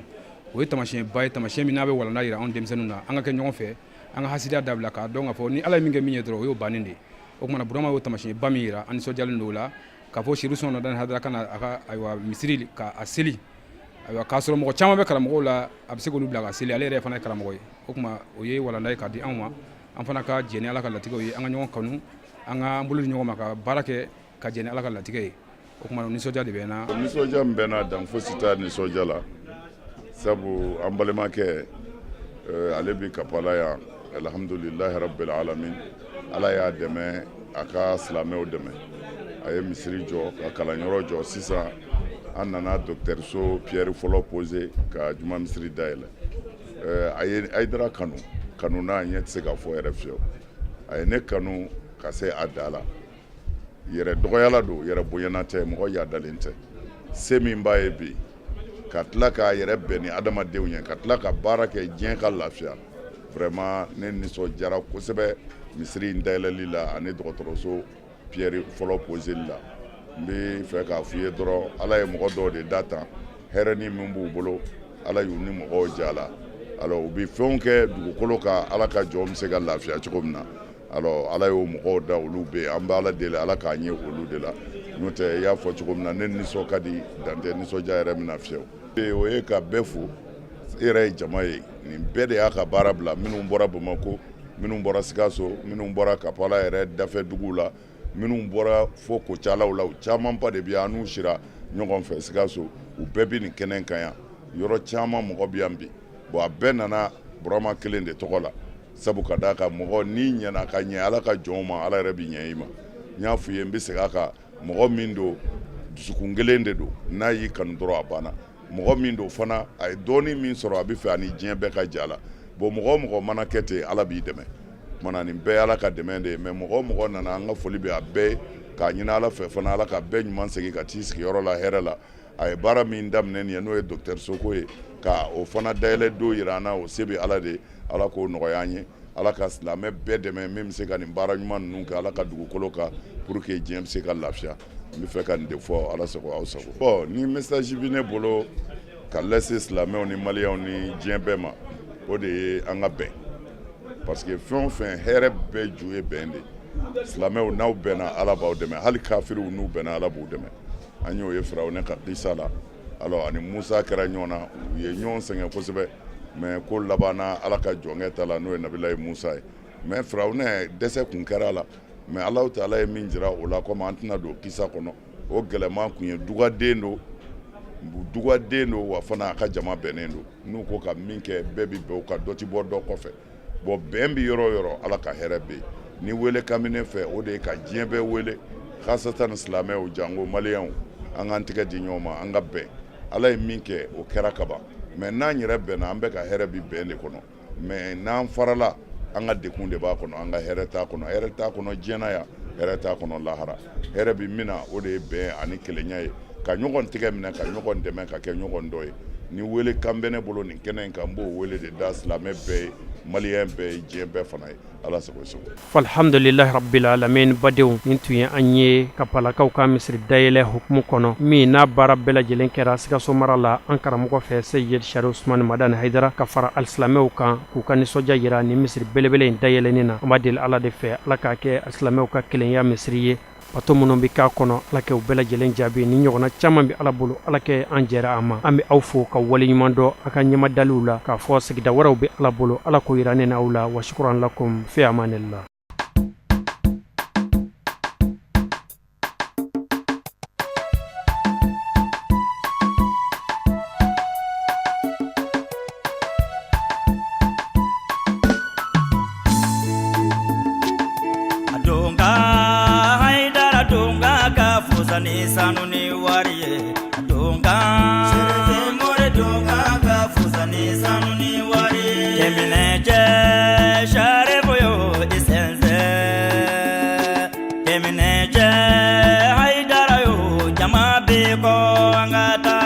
o ye tamasiyɛnba ye, tamasiyɛn min n'a bɛ walanda jira anw denmisɛnninw na, an ka kɛ ɲɔgɔn fɛ, an ka hasidiya dabila, k'a dɔn k'a fɔ ni Ala ye min kɛ min ye dɔrɔn, o y'o bannen de ye. O tuma na, Burama y'o tamasiyɛnba min jira, an nisɔndiyalen don o la, k'a fɔ Serifu Usumani Madani Hayidara ka na a ka ayiwa misiri ka a seli, ayiwa k'a sɔrɔ mɔgɔ caman bɛ karamɔgɔw la, a bɛ se k'olu bila ka seli, ale yɛrɛ fana ye karamɔgɔ ye. O tuma, o ye walanda ye k'a di anw ma, an fana ka jɛ ni Ala ka latigɛw ye, an ka ɲɔgɔn kanu, an ka an bolo di ɲɔgɔn ma ka baara kɛ ka jɛ ni Ala ka latigɛ ye. O tuma, nisɔndiya de bɛ n na. Nisɔndiya min bɛ n na, dan fosi t'a nisɔndiya la, sabu an balimakɛ, ale bɛ Kapala yan. Alhamdulilahi rabbil alamin, Ala y'a dɛmɛ, a ka silamɛw dɛmɛ, a ye misiri jɔ, ka kalanyɔrɔ jɔ. Sisan an nana dɔgɔtɔrɔso pierre fɔlɔ posé ka juma misiri dayɛlɛ. A ye Hayidara kanu, kanu n'a ɲɛ tɛ se ka fɔ yɛrɛ fiyewu. A ye ne kanu ka se a da la. Yɛrɛ dɔgɔyala don, yɛrɛ bonyana tɛ, mɔgɔ yadalen tɛ. Se min b'a ye bi, ka tila k'a yɛrɛ bɛn ni adamadenw ye, ka tila ka baara kɛ diɲɛ ka lafiya, vraiment ne nisɔndiyara kosɛbɛ misiri in dayɛlɛli la ani dɔgɔtɔrɔso pierre fɔlɔ poseli la. N bɛ fɛ k'a f'i ye dɔrɔn, Ala ye mɔgɔ dɔw de da tan, hɛrɛni min b'u bolo, Ala y'u ni mɔgɔw jɛ a la. Alors u bɛ fɛnw kɛ dugukolo kan, Ala ka jɔn bɛ se ka lafiya cogo min na. Alors Ala y'o mɔgɔw da, olu bɛ yen. An bɛ Ala deli, Ala k'an ye olu de la. N'o tɛ, i y'a fɔ cogo min na, ne nisɔn ka di, dan tɛ nisɔndiya yɛrɛ min na fiyewu. O ye ka bɛɛ fo. E yɛrɛ ye jama ye, nin bɛɛ de y'a ka baara bila, minnu bɔra Bamakɔ, minnu bɔra Sikaso, minnu bɔra Kapala yɛrɛ dafɛ duguw la, minnu bɔra fo Kocalaw la, u camanba de bɛ yan. An n'u sira ɲɔgɔn fɛ Sikaso, u bɛɛ bɛ nin kɛnɛ kan yan. Yɔrɔ caman mɔgɔ bɛ yan bi. Bon, a bɛɛ nana Burama kelen de tɔgɔ la, sabu ka d'a kan, mɔgɔ n'i ɲɛna ka ɲɛ Ala ka jɔnw ma, Ala yɛrɛ bɛ ɲɛ i ma. N y'a f'i ye, n bɛ segin a kan, mɔgɔ min don, dusukun kelen de don. N'a y'i kanu dɔrɔn, a banna. Mɔgɔ min don fana, a ye dɔɔnin min sɔrɔ, a bɛ fɛ ani diɲɛ bɛɛ ka jɛ a la. Bon, mɔgɔ o mɔgɔ mana kɛ ten, Ala b'i dɛmɛ. Kumana nin bɛɛ ye Ala ka dɛmɛ de ye. Mais mɔgɔ o mɔgɔ nana, an ka foli bɛ a bɛɛ ye, k'a ɲini Ala fɛ fana, Ala ka bɛɛ ɲuman segin ka t'i sigiyɔrɔ la hɛrɛ la. A ye baara min daminɛ nin ye, n'o ye dɔgɔtɔrɔso ko ye, ka o fana dayɛlɛ don jira an na, o se bɛ Ala de ye. Ala k'o nɔgɔya an ye. Ala ka silamɛ bɛɛ dɛmɛ min bɛ se ka nin baara ɲuman ninnu kɛ Ala ka dugukolo kan, pour que diɲɛ bɛ se ka lafiya. N bɛ fɛ ka nin de fɔ. Ala sago, aw sago. Bon, ni message bɛ ne bolo ka lase silamɛw ni maliyɛnw ni diɲɛ bɛɛ ma, O de ye an ka bɛn, parce que fɛn o fɛn, hɛrɛ bɛɛ ju ye bɛn de ye. Silamɛw, n'aw bɛnna, Ala b'aw dɛmɛ. Hali kafiriw, n'u bɛnna, Ala b'u dɛmɛ. An y'o ye Firawunɛ ka kisa la. Alors ani Musa kɛra ɲɔgɔn na, u ye ɲɔgɔn sɛgɛn kosɛbɛ, mais ko labanna Ala ka jɔnkɛ ta la, n'o ye Nabilayi Musa ye. Mais Firawunɛ dɛsɛ kun kɛra a la, mais Alahu taala ye min jira o la, komi an tɛna don kisa kɔnɔ, o gɛlɛman kun ye dugaden don, dugaden don, wa fana a ka jama bɛnnen don. N'u ko ka min kɛ, bɛɛ bi bɛn o kan, dɔ ti bɔ dɔ kɔfɛ. Bon, bɛn bi yɔrɔ o yɔrɔ, Ala ka hɛrɛ bɛ yen. Ni wele kan bɛ ne fɛ, o de ye ka diɲɛ bɛɛ wele, khasatan silamɛw, jango maliyɛnw, an k'an tɛgɛ di ɲɔgɔn ma, an ka bɛn. Ala ye min kɛ, o kɛra kaban, mais n'an yɛrɛ bɛnna, an bɛ ka hɛrɛ bi bɛn de kɔnɔ. Mais n'an farala, an ka dekun de b'a kɔnɔ, an ka hɛrɛ t'a kɔnɔ. Hɛrɛ t'a kɔnɔ diɲɛ na yan, hɛrɛ t'a kɔnɔ lahara. Hɛrɛ bi min na, o de ye bɛn ani kelenya ye, ka ɲɔgɔn tɛgɛ minɛ, ka ɲɔgɔn dɛmɛ, ka kɛ ɲɔgɔn dɔ ye. Ni wele kan bɛ ne bolo nin kɛnɛ in kan, n b'o wele de da silamɛ bɛɛ ye, maliyɛn bɛɛ ye, diɲɛ bɛɛ fana ye. Ala sago sago. Alhamdulilahi rabbil alamin. Badenw, nin tun ye an ye Kapalakaw ka misiri dayɛlɛ hukumu kɔnɔ, min n'a baara bɛɛ lajɛlen kɛra Sikaso mara la, an karamɔgɔ fɛ Seyid Sharif Usmani Madani Hayidara, ka fara alisilamɛw kan k'u ka nisɔndiya yira nin misiri belebele in dayɛlɛni na. An b'a deli Ala de fɛ, Ala k'a kɛ alisilamɛw ka kelenya misiri ye. Bato minnu bɛ k'a kɔnɔ, Ala k'u bɛɛ lajɛlen jaabi. Ni ɲɔgɔnna caman bɛ Ala bolo, Ala kɛ an jɛra a ma. An bɛ aw fo ka waleɲuman dɔn a ka ɲɛmadaliw la, k'a fɔ sigida wɛrɛw bɛ Ala bolo, Ala k'o yira ne ni aw la. Wa shukran lakum fi amanillah. Ni sanu ni wari ye donka more donka ka fusa ni sanu ni wari ye cɛ Sharifu yo i sɛnsɛn cɛ Hayidara yo jama bɛ kɔ an ka taa.